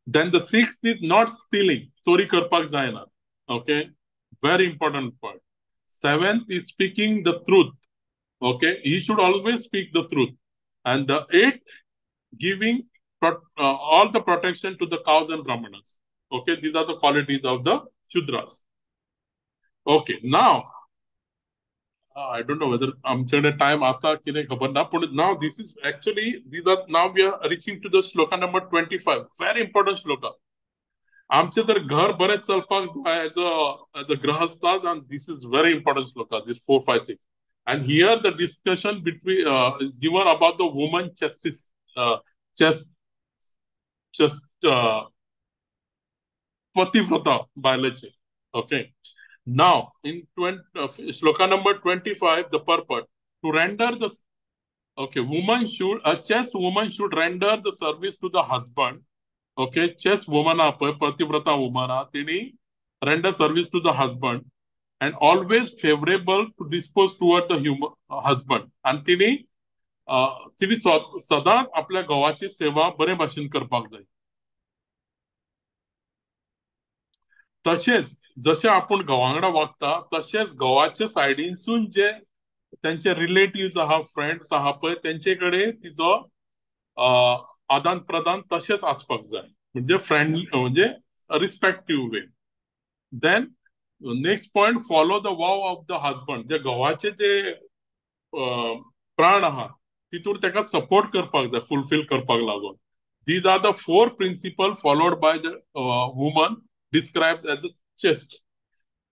[SPEAKER 2] Then the sixth is not stealing. Chori karpak jayna. Okay, very important point. Seventh is speaking the truth. Okay, he should always speak the truth. And the eighth, giving all the protection to the cows and brahmanas. Okay, these are the qualities of the Shudras. Okay, now, I don't know whether आमच्याकडे time आसा की नाही खबर ना, पण now this is actually, these are, now we are reaching to the shloka number 25, very important shloka. आमचे तर घर बरेच चलपाक जाय as a grahastha, and this is very important shloka, this 4, 5, 6. And here the discussion between is given about the woman chest पतिव्रता बायलेचे. Okay, now in shloka number 25, the purport to render the okay woman should a chaste woman should render the service to the husband. Okay, chaste woman आहा पळय, पतिव्रता woman आहा, तेणी render service to the husband and always favourable to dispose toward the human husband. आनी तिणी तिणी सदांच आपल्या घोवाची सेवा बरे भाशेन करपाक जाय. तशेंच जशें आपूण घोवा वांगडा वागता तशेंच घोवाच्या सायडीनसून जे त्यांचे रिलेटिव्ह आहा, फ्रेंड्स आहा पळय, तेंचे कडेन तिचो आदान प्रदान तशेंच आसपाक जाय, म्हणजे फ्रेंडली, म्हणजे respective way. Then next point, follow the vow of the husband. जे घोवाचे जे प्राण आहा तितूर तेका सपोर्ट करपाक जाय, फुलफील करपाक लागून. These are the four principle followed by the woman described as a chaste.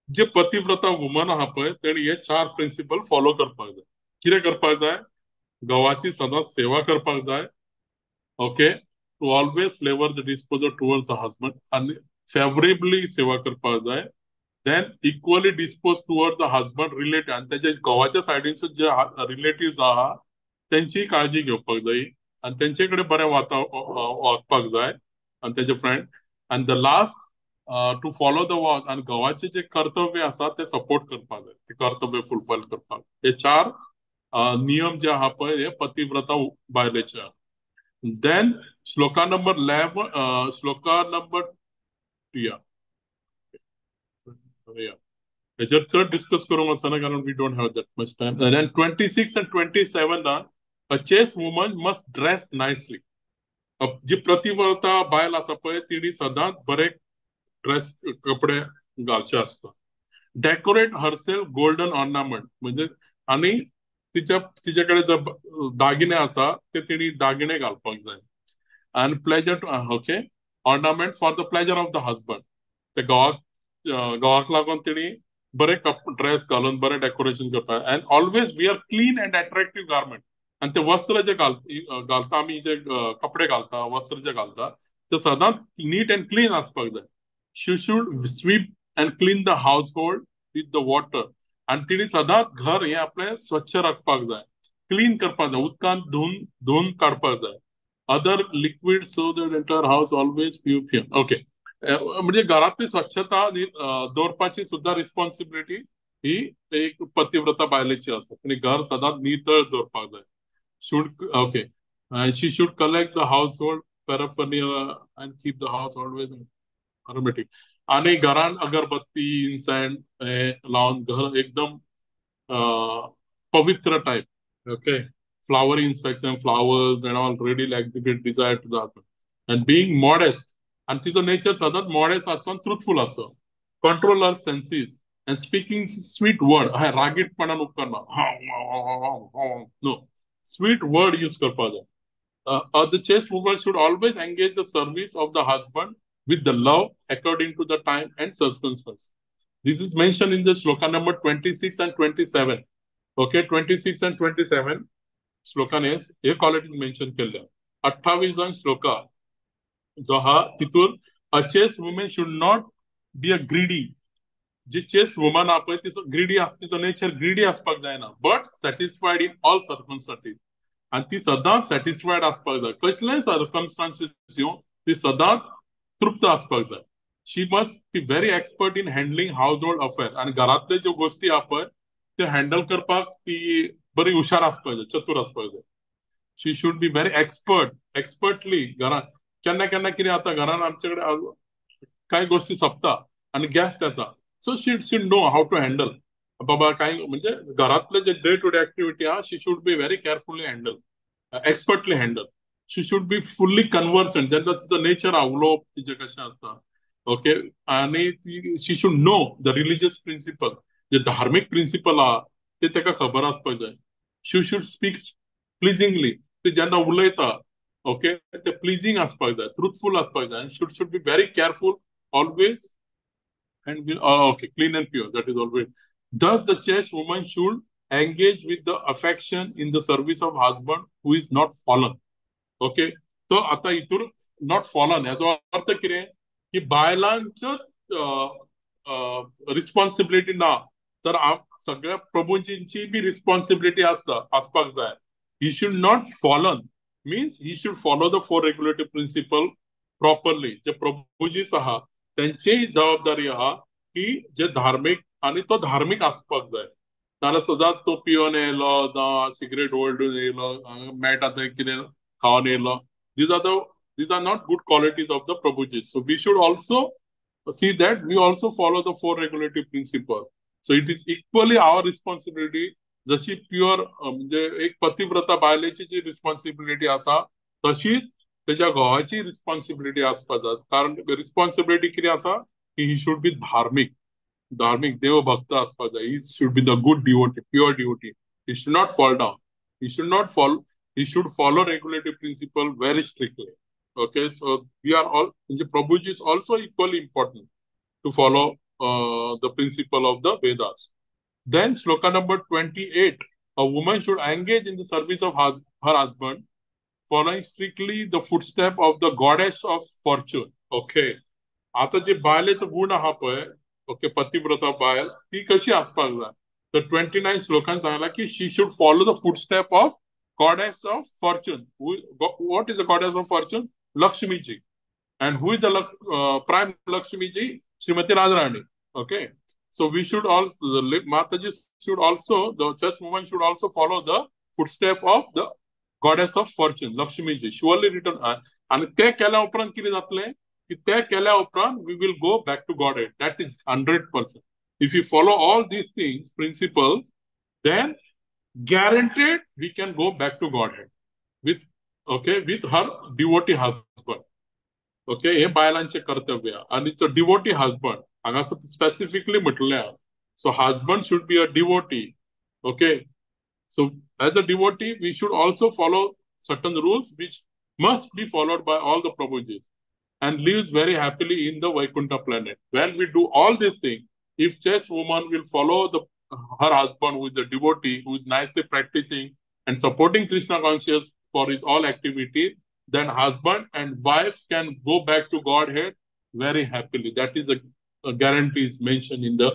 [SPEAKER 2] जे पतिव्रता वुमन आहा पळय तेणी हे चार प्रिंसिपल फॉलो करपाक जाय. कितें करपाक जाय? घोवाची सदांच सेवा करपाक जाय. Okay, to always flavour the disposal towards the husband आनी फेवरेबली सेवा करपाक जाय. Then equally dispose toward the husband relative, आनी तेच्या घोवाच्या सायडीनसून जे रिलेटिव्ह आहा तेंची काळजी घेवपाक जाय आनी तेंचे कडेन बरें वागपाक जाय आनी तेजे फ्रेंड. आनी the last to follow the vows, आनी घोवाचे जे कर्तव्य आसा ते सपोर्ट करपाक जाय, ते कर्तव्य फुलफील करपाक. हे चार नियम जे आहा पळय हे पतिव्रता बायलेचे आहा. Then shloka number 11, shloka number या हेजेर चड डिस्कस करूंक वचना कारण we don't have that much time. And 26 and 27 a chaste woman must dress nicely. जी प्रतिव्रता बायल आसा पळय तिणी सदांच बरे ड्रेस कपडे घालचे आसता. डेकोरेट हरसेल्फ गोल्डन ऑर्नामेंट, म्हणजे आनी तिच्या तिचे कडेन जे दागिने आसा ते तिणी दागिने घालपाक जाय. आनी pleasure to okay ornament for the pleasure of the husband. ते घोवाक घोवाक लागून तिणी बरे ड्रेस घालून बरें डेकोरेशन करपाक. And always wear clean and attractive garment. आनी ते वस्त्र जे घालता आमी, जे कपडे घालता, वस्त्र जे घालता ते सदांच नीट अँड क्लीन आसपाक जाय. She should sweep and clean the household with the water. आनी तिणी सदांच घर हें आपलें स्वच्छ राखपाक जाय, क्लीन करपाक जाय, उदकांत धुवन धुवन काडपाक जाय. Other liquid so that entire house always pure. Okay, म्हणजे घरांतली स्वच्छता दवरपाची सुद्दां रिस्पॉन्सिबिलिटी ही एक पतिव्रता बायलेची आसा. आनी घर सदांच नितळ दवरपाक जाय. Should okay, she should collect the household paraphernalia and keep the house always aromatic. आनी घरान अगरबत्ती, इन्सेंट लावन घर एकदम पवित्र type. Okay, flower inspection, flowers and all ready exhibit desire to the husband. And being modest, आनी तिचो नेचर सदांच मॉडेस्ट आसता, ट्रुथफूल आसता. Control her senses and speaking sweet word. हय, रागीटपणान उपकारना, नो, स्वीट वर्ड यूज करपाक जाय. The chaste woman should always engage the service of the husband with the love according to the time and circumstances. This is mentioned in the shloka number 26 and 27. Okay, 26 and 27 shloka ने हे qualities mention केल्ले. 28 श्लोका जो हा तितूर a chaste woman should not be a greedy. Ji chaste woman आहा पळय तिचो greedy आसता, तिचो नेचर ग्रीडी आसपाक जायना, but satisfied in all circumstances. आनी ती सदांच सॅटिस्फायड आसपाक जाय, कसलेय सर्कमस्टांसीस येवं ती सदांच तृप्त आसपाक जाय. She must be very expert in handling household affair. आनी घरांतले ज्यो गोश्टी आहा पळय त्यो हँडल करपाक ती बरी हुशार आसपाक जाय, चतूर आसपाक जाय. She should be very expert, expertly घरांत. केन्ना केन्ना कितें जाता, घरान आमचे कडेन कांय गोश्टी सोंपता आनी गॅस्ट येता, so she should know how to handle. बाबा कांय म्हणजे घरांतले जे डे टू डे एक्टिविटी आहा she should be very carefully handle, expertly handle. She should be fully conversant. जेन्ना तिचो नेचर आहा, उलोवप तिचें कशें आसता. ओके, आनी she should know the religious principle, जे धार्मीक प्रिंसिपल आहा ते ताका खबर आसपाक जाय. She should speak प्लिजींगली. ती जेन्ना उलयता ओके ते प्लिजींग आसपाक जाय, ट्रुथफूल आसपाक जाय. And should be very careful always and okay clean and pure, that is always. Thus the chaste woman should engage with the affection in the service of husband who is not fallen. Okay, तो आता हितून not fallen हेजो अर्थ कितें, की बायलांचो responsibility ना, तर सगळ्या प्रभूंची बी रिस्पॉन्सिबिलिटी आसता, आसपाक जाय. He should not fallen, means he should follow the four regulative principle properly. जे प्रभूजीच आहा तेंचीय जबाबदारी आहा की जे धार्मीक, आनी तो धार्मीक आसपाक जाय. नाजाल्यार सदांच तो पिवन येयलो जावं सिगरेट ओडून येयलो, मेळटा थंय कितें खावन येयलो, these are not good qualities of the Prabhuji. So we should also see that we also follow the four regulative principle. So it is equally our responsibility. जशी प्युअर म्हणजे एक पतिव्रता बायलेची जी रिस्पॉन्सिबिलिटी आसा तशीच तेज्या घोवाची रिस्पॉन्सिबिलिटी आसपाक जाय. कारण रिस्पॉन्सिबिलिटी कितें आसा की he should be धार्मीक, धार्मीक देवभक्त आसपाक जाय. He should be the good devotee, pure devotee. He should not fall down, he should not fall, he should follow regulative principle very strictly. Okay, so we are all, Prabhuji is also equally important to follow the principle of the Vedas. Then shloka number 28, a woman should engage in the service of her husband, following strictly the footstep of the goddess of fortune. Okay, आता जे बायलेचो गुण आहा पळय, okay, पतिव्रता बायल ती कशी आसपाक जाय, तर 29 श्लोकान सांगला की she should follow the footstep of goddess of fortune. What is the goddess of fortune? Lakshmiji. And who is the prime Lakshmiji? Srimati Radharani. Okay. So we should also, the Mataji should also, the church woman should also follow the footstep of the goddess of fortune, Lakshmiji. Surely return. And te केल्या उपरांत कितें जातलें की ते केल्या उपरांत we will go back to Godhead. That is 100%. If you follow all these things, principles, then guaranteed we can go back to Godhead with, okay, with her devotee husband. Okay, हे बायलांचे कर्तव्य. आणि तो devotee husband हांगासर specifically म्हटलें. So husband should be a devotee. Okay, so as a devotee we should also follow certain rules which must be followed by all the Prabhujis and lives very happily in the Vaikuntha planet. When we do all these things, if chaste woman will follow the her husband who is a devotee, who is nicely practicing and supporting Krishna conscious for his all activity, then husband and wife can go back to Godhead very happily. That is a guarantee is mentioned in the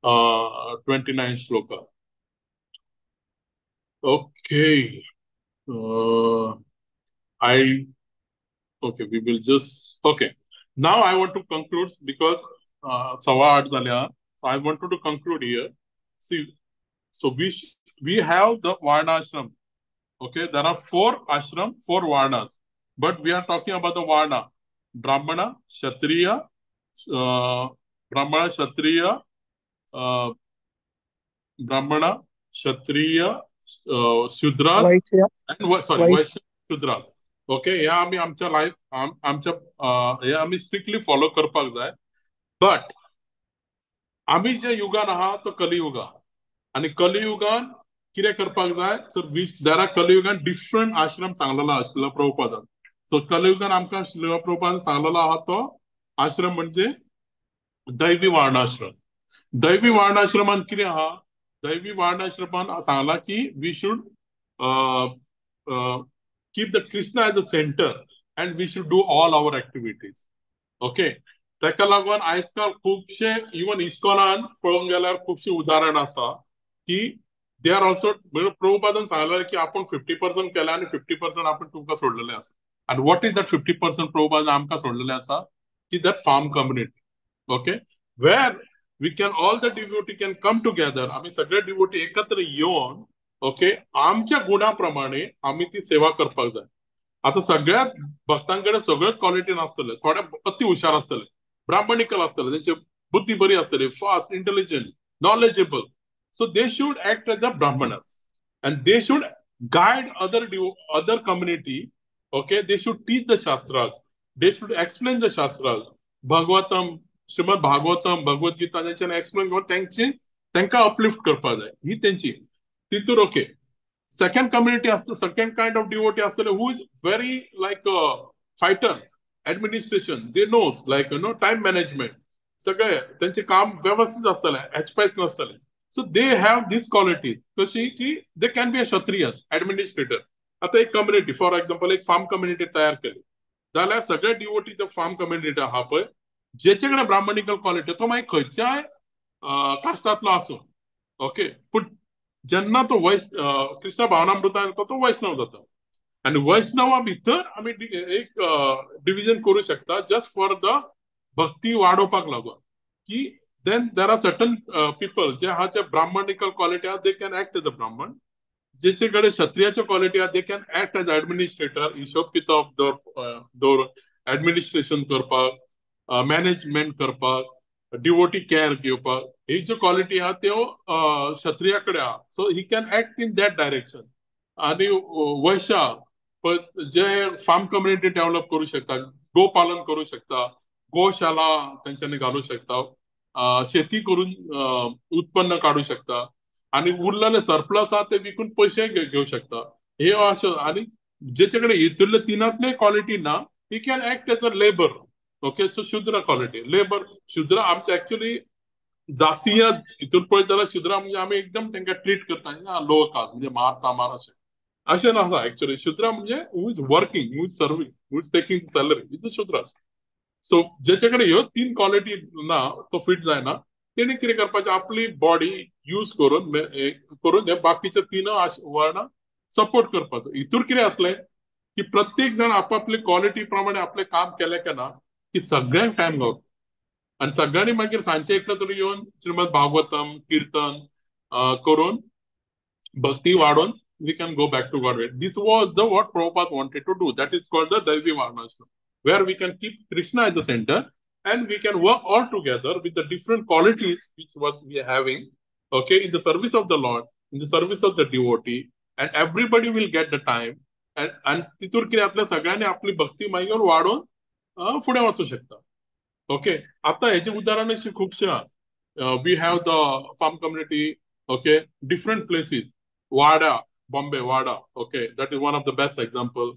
[SPEAKER 2] 29th shloka. Okay. Okay, we will just, okay. Now I want to conclude because 8:15 जाल्या. So I wanted to conclude here. See, so we have the Varna ashram. Okay, there are 4 ashram, 4 Varnas. But we are talking about the Varna. Brahmana, Kshatriya, Brahmana, Kshatriya, Shudras,
[SPEAKER 1] Vaishya,
[SPEAKER 2] and sorry, Vaishya, Shudras. Okay, हे आम्ही आमच्या life आमच्या हे आम्ही strictly follow करपाक जाय. But आमी जे युगान आहा तो कलियुग आहा, आनी कलियुगान कितें करपाक जाय, सो there are कलियुगान डिफरंट आश्रम सांगलेलो आहा श्रील प्रभुपादान. सो कलियुगान आमकां श्रील प्रभुपादान सांगलेलो आहा तो आश्रम म्हणजे दैवी वर्णाश्रम. दैवी वर्णाश्रमान कितें आहा, दैवी वर्णाश्रमान सांगला की we should keep the Krishna as a center and we should do all our activities. Okay, ताका लागून आयजकाल खुबशे इवन इस्कॉनान पळोवंक गेल्यार खुबशे उदाहरण आसा की they are also, प्रभुपादान सांगलें की आपूण 50% केलें आनी 50% आपूण तुमकां सोडलेलें आसा. आनी what is that 50% प्रभुपादान आमकां सोडलेलें आसा की that farm community. Okay, where we can all the devotee can come together, आमी सगळे डिवोटी एकत्र येवन ओके आमच्या गुणा प्रमाणे आमी ती सेवा करपाक जाय. आतां सगळ्या भक्तां कडेन सगळ्योच क्वॉलिटी नासतले, थोडे अति हुशार आसतले, ब्राह्मणिकल आसतले, तेंची बुद्धी बरी आसतली, fast, intelligent, knowledgeable. So they should act as a brahmanas and they should guide other community. Okay, they should teach the shastras, they should explain the shastras, Bhagavatam, Shrimad Bhagavatam, Bhagavad Gita तेंच्यानी explain करून तेंची तेंकां uplift करपाक जाय. ही तेंची तितूर. Okay, second community आसता, second kind of devotee आसतले who is very like fighters, administration, they knows like you know time management, सगळे तेंचे काम वेवस्थीत आसतलें, एचपॅच नासतलें. So they have these qualities कशी की they can be a Kshatriyas administrator. आतां एक कम्युनिटी, फॉर एक्झाम्पल एक फार्म कम्युनिटी तयार केली जाल्यार सगळे डिवोटी जे फार्म कम्युनिटी आहा पळय जेचे कडेन ब्राह्मणिकल क्वॉलिटी तो मागीर खंयच्याय कास्टांतलो आसूं, ओके, पूण जेन्ना तो कृष्ण भावनामृतान येता तो वैष्णव जाता. आनी वैष्णवा भितर आमी एक डिविजन करूं शकता जस्ट फॉर the भक्ती वाडोवपाक लागून की then there are certain people जे आहा जे ब्राह्मणिकल क्वॉलिटी आहा, they can act as a Brahmin. जेचे कडेन क्षत्रियाच्यो क्वॉलिटी आहा, they can act as administrator, हिशोब किताब दवर, एडमिनिस्ट्रेशन करपाक, मॅनेजमेंट करपाक, डिवोटी केअर घेवपाक, ही ज्यो क्वॉलिटी आहा त्यो क्षत्रिया कडेन आहा. So he can act in that direction. आनी वैश्या जे फार्म कम्युनिटी डेव्हलप करूं शकता, गोपालन करूं शकता, गोशाला तेंच्यांनी घालूं शकता, शेती करून उत्पन्न काडूं शकता आनी उरलेले सरप्लस आहा ते विकून पयशे घेवं शकता. हे अशें. आनी जेचे कडेन हितूंतले तिनांतले क्वॉलिटी ना, he can act as a labour. Okay, so Shudra quality, labour. Shudra आमचे एक्चुअली जातीय हितून पळयत जाल्यार शुद्रा म्हणजे आमी एकदम तांकां ट्रीट करता लो कास्ट, म्हणजे मार चामार अशें, अशें नासता. एक्चुअली शुद्रा म्हणजे who is working, who is serving, who is taking salary, is a Shudra. So जेचे कडेन ह्यो तीन क्वॉलिटी ना, तो फिट जायना, तेणी कितें करपाचें, आपली बॉडी यूज करून करून हे बाकीचे तीन वर्णां सपोर्ट करपाचो. हितूर कितें जातलें की प्रत्येक जाण आपापली क्वॉलिटी प्रमाणे आपलें काम केलें काय ना की सगळ्यांक टायम गावता आनी सगळ्यांनी मागीर सांजचे एकलो तरी येवन श्रीमद भागवतम किर्तन करून भक्ती वाडोवन we can go back to Godhead. This was the what Prabhupada wanted to do. That is called the Daivi Varnashram, where we can keep Krishna as the center and we can work all together with the different qualities which was we are having, okay, in the service of the Lord, in the service of the devotee, and everybody will get the time. And तितूर कितें जातलें, सगळ्यांनी आपली भक्ती मागीर वाडोवन फुडें वचूं शकता. ओके, आतां हेजें उदाहरण अशें खुबशें आहा. We have the farm community, okay, different places, Wada, Bombay, Wada, okay, that is one of the best example.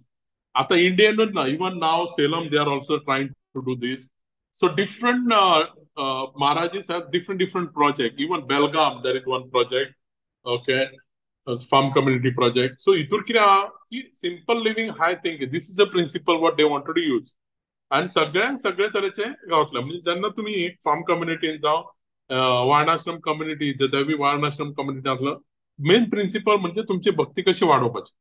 [SPEAKER 2] आतां इंडियनूच ना, even now Salem they are also trying to do this. So different Maharajis have different different project. Even Belgaum there is one project, okay, farm community project. So हितूर कितें आहा की simple living, high thinking, this is a principle what they wanted to use. आनी सगळ्यांक सगळे तरेचे गावतले. म्हणजे जेन्ना तुमी एक फार्म कम्युनिटीन जावं वर्णाश्रम कम्युनिटी, दैवी वर्णाश्रम कम्युनिटी आसलो, मेन प्रिंसिपल म्हणजे तुमची भक्ती कशी वाडोवपाची.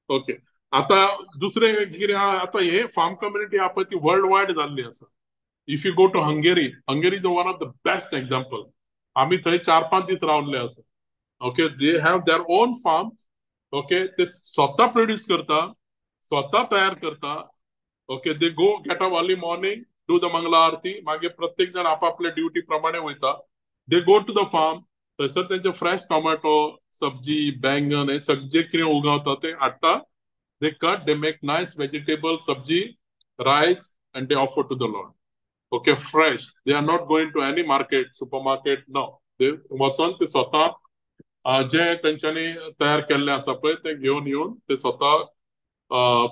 [SPEAKER 2] ओके, आतां दुसरें कितें आहा, आतां हे फार्म कम्युनिटी आहा पळय ती वर्ल्ड वायड जाल्ली आसा. If you go to Hungary, Hungary is one of the best example. आमी थंय 4-5 दीस रावल्ले आसा. Okay, they have their own farms. Okay, ते स्वता प्रोड्यूस करता, स्वता तयार करता. Okay, they go get up early morning, do the Mangala Aarti, मागीर प्रत्येक जाण आपापले ड्युटी प्रमाणे वयता. They go to the farm, थंयसर तेंचे फ्रेश टोमॅटो, सब्जी, बैंगन हे सगळे कितें उगावता ते हाडटा. They cut, they make nice vegetable, sabji, rice, and they offer to the Lord. Okay, fresh. They are not going to any market, supermarket, no. They वचोन ते स्वता जे तेंच्यांनी तयार केल्लें आसा पळय ते घेवन येवन ते स्वता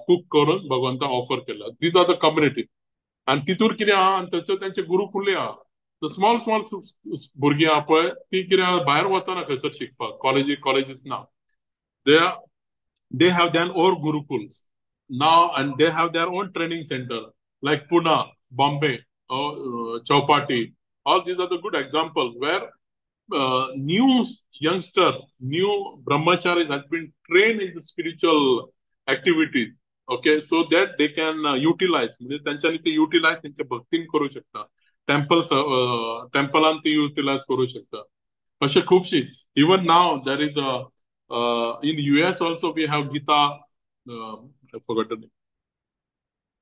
[SPEAKER 2] कूक करून भगवंताक ऑफर केला. These are the community. आनी तितूर कितें आहा, आनी थंयसर तेंचे गुरुकुलूय आहा. स्मॉल स्मॉल भुरगीं आहा पळय ती कितें भायर वचना खंयसर शिकपाक, कॉलेजीस ना. They have their own gurukuls now and they have their own training center like Pune, Bombay, Chowpatty. All these are the good examples where new youngster, new brahmacharis has been trained in the spiritual activities, okay, so that they can utilize, म्हणजे त्यांच्यानी ते utilise त्यांच्या भक्तीन करू शकता, टेम्पलान ते utilise करू शकता. अशे खुबशी. Even now there is a in US also we have Gita, I forgot the name,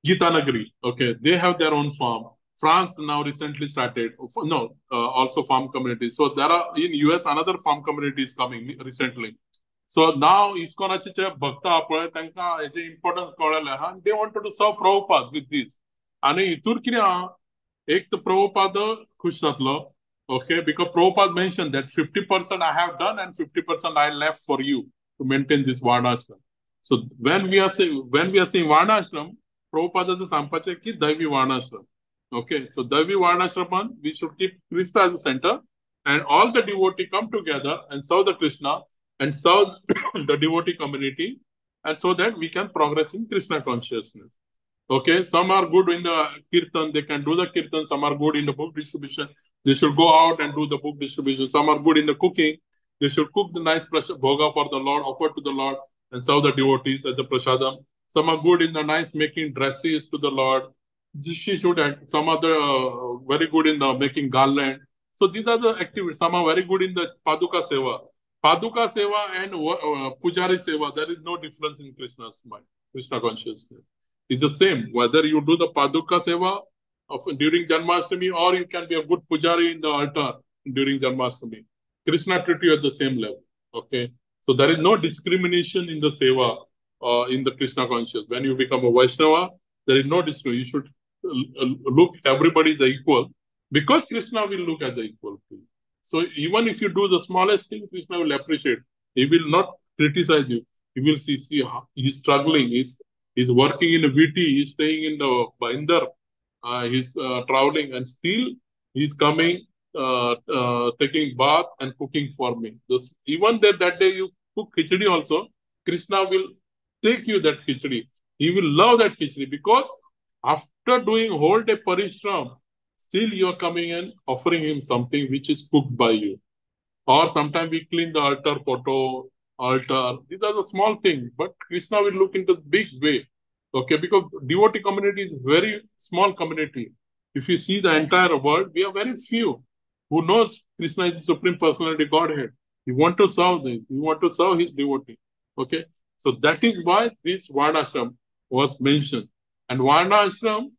[SPEAKER 2] Gita Nagari. Okay, they have their own farm. France now recently started, no, also farm community. So there are in US another farm community is coming recently. So now इस्कॉनाचे जे भक्त आहा पळय तांकां हेजें importance कळ्ळें आहा, they wanted to serve Prabhupada with this. आनी हितूर कितें आहा, एक तर प्रभुपाद खुश जातलो, okay, because Prabhupada mention that 50% I have done and 50% I left for you to maintain this Varnashram. So when we are saying Varnashram, प्रभुपादाचें सांगपाचें की दैवी वर्णाश्रम. Okay, so Daivi Varnashraman, we should keep Krishna as a center and all the devotee come together and serve the Krishna and serve the devotee community, and so that we can progress in Krishna consciousness. Okay, some are good in the kirtan, they can do the kirtan. Some are good in the book distribution, they should go out and do the book distribution. Some are good in the cooking, they should cook the nice bhoga for the Lord, offer to the Lord, and serve the devotees as the prasadam. Some are good in the nice making dresses to the Lord. She should, and some other very good in the making garland. So these are the activities. Some are very good in the Paduka Seva. Paduka Seva and Pujari Seva, there is no difference in Krishna's mind, Krishna consciousness. It's the same, whether you do the Paduka Seva during Janmashtami, or you can be a good Pujari in the altar during Janmashtami. Krishna treats you at the same level. Okay. So there is no discrimination in the Seva, in the Krishna consciousness. When you become a Vaishnava, there is no discrimination. You should look, everybody is equal, because Krishna will look as equal to you. So even if you do the smallest thing, Krishna will appreciate. He will not criticize you. He will see he's struggling, he's working in a VT, he's staying in the Bhayandar, he's traveling, and still he's coming, taking bath and cooking for me. This, even that day you cook khichdi also, Krishna will take you that khichdi. He will love that khichdi, because after doing whole day parishram, still you are coming and offering him something which is cooked by you. Or sometimes we clean the altar, photo, altar. These are the small things, but Krishna will look into the big way. Okay, because devotee community is very small community. If you see the entire world, we are very few who knows Krishna is the Supreme Personality Godhead. He want to serve them. He want to serve his devotee. Okay, so that is why this Varnashram was mentioned. And Varnashram,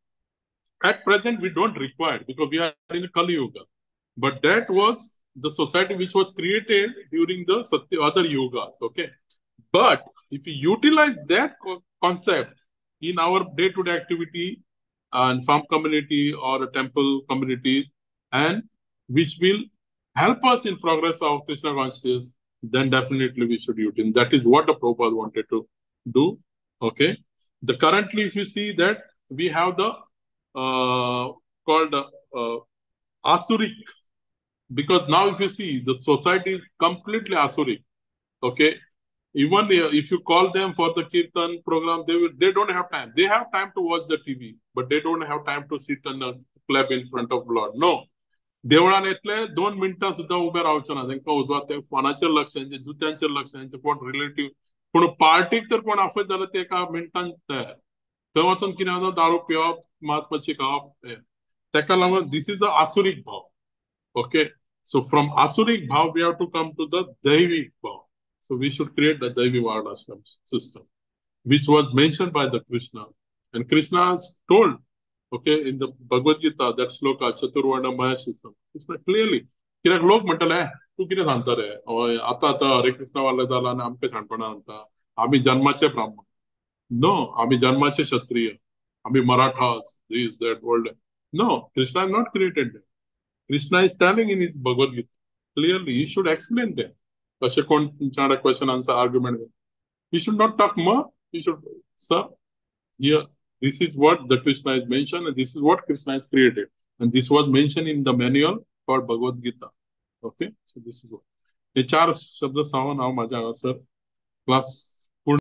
[SPEAKER 2] at present, we don't require, because we are in Kali Yuga. But that was the society which was created during the Satya, other yugas. Okay. But if we utilize that concept in our day-to-day activity and farm community or temple communities, and which will help us in progress of Krishna consciousness, then definitely we should use it. That is what the Prabhupada wanted to do. Okay. The currently, if you see that we have the called Asuric, because now if you see the society is completely Asuric. Okay, even if you call them for the Kirtan program, they don't have time. They have time to watch the TV, but they don't have time to sit and clap in front of Lord. No. देवळान येतले 2 मिनटां सुद्दां उबे रावचे ना, तांकां वचपाक ते फोनाचेर लक्ष, तेंच्या जुत्यांचेर लक्ष, तेंचे कोण रिलेटीव, पूण पार्टीक तर कोण आफयत जाल्यार ते एका मिनटान तयार. थंय वचून कितें जाता, दारू पिवप, मांस मच्छी खावप. ताका लागून this is a asuric bhava. Okay, so from asuric bhava we have to come to the daivik bhava. So we should create the Daivi Varnashram system, which was mentioned by the Krishna. And Krishna has told, okay, in the Bhagavad Gita, that shloka, Chaturvarna Maya system, Krishna clearly, कित्याक लोक म्हणटले तूं कितें सांगता रे, आतां आतां हरे कृष्ण वाले जाला आनी आमकां शाणपणां सांगता, आमी जन्माचे ब्राह्मण, नो, आमी जन्माचे क्षत्रिय, आमी Marathas, this, that, world. No, Krishna has not created them. Krishna is telling in his Bhagavad Gita, clearly, he should explain them. अशें कोण तुमच्या वांगडा question answer argument, he should not talk more, he should, sir, here, this is what the Krishna is mentioned, and this is what Krishna has created. And this was mentioned in the manual for Bhagavad Gita. Okay, so this is what. हे चार शब्द सांगून हांव म्हाज्या हांगासर class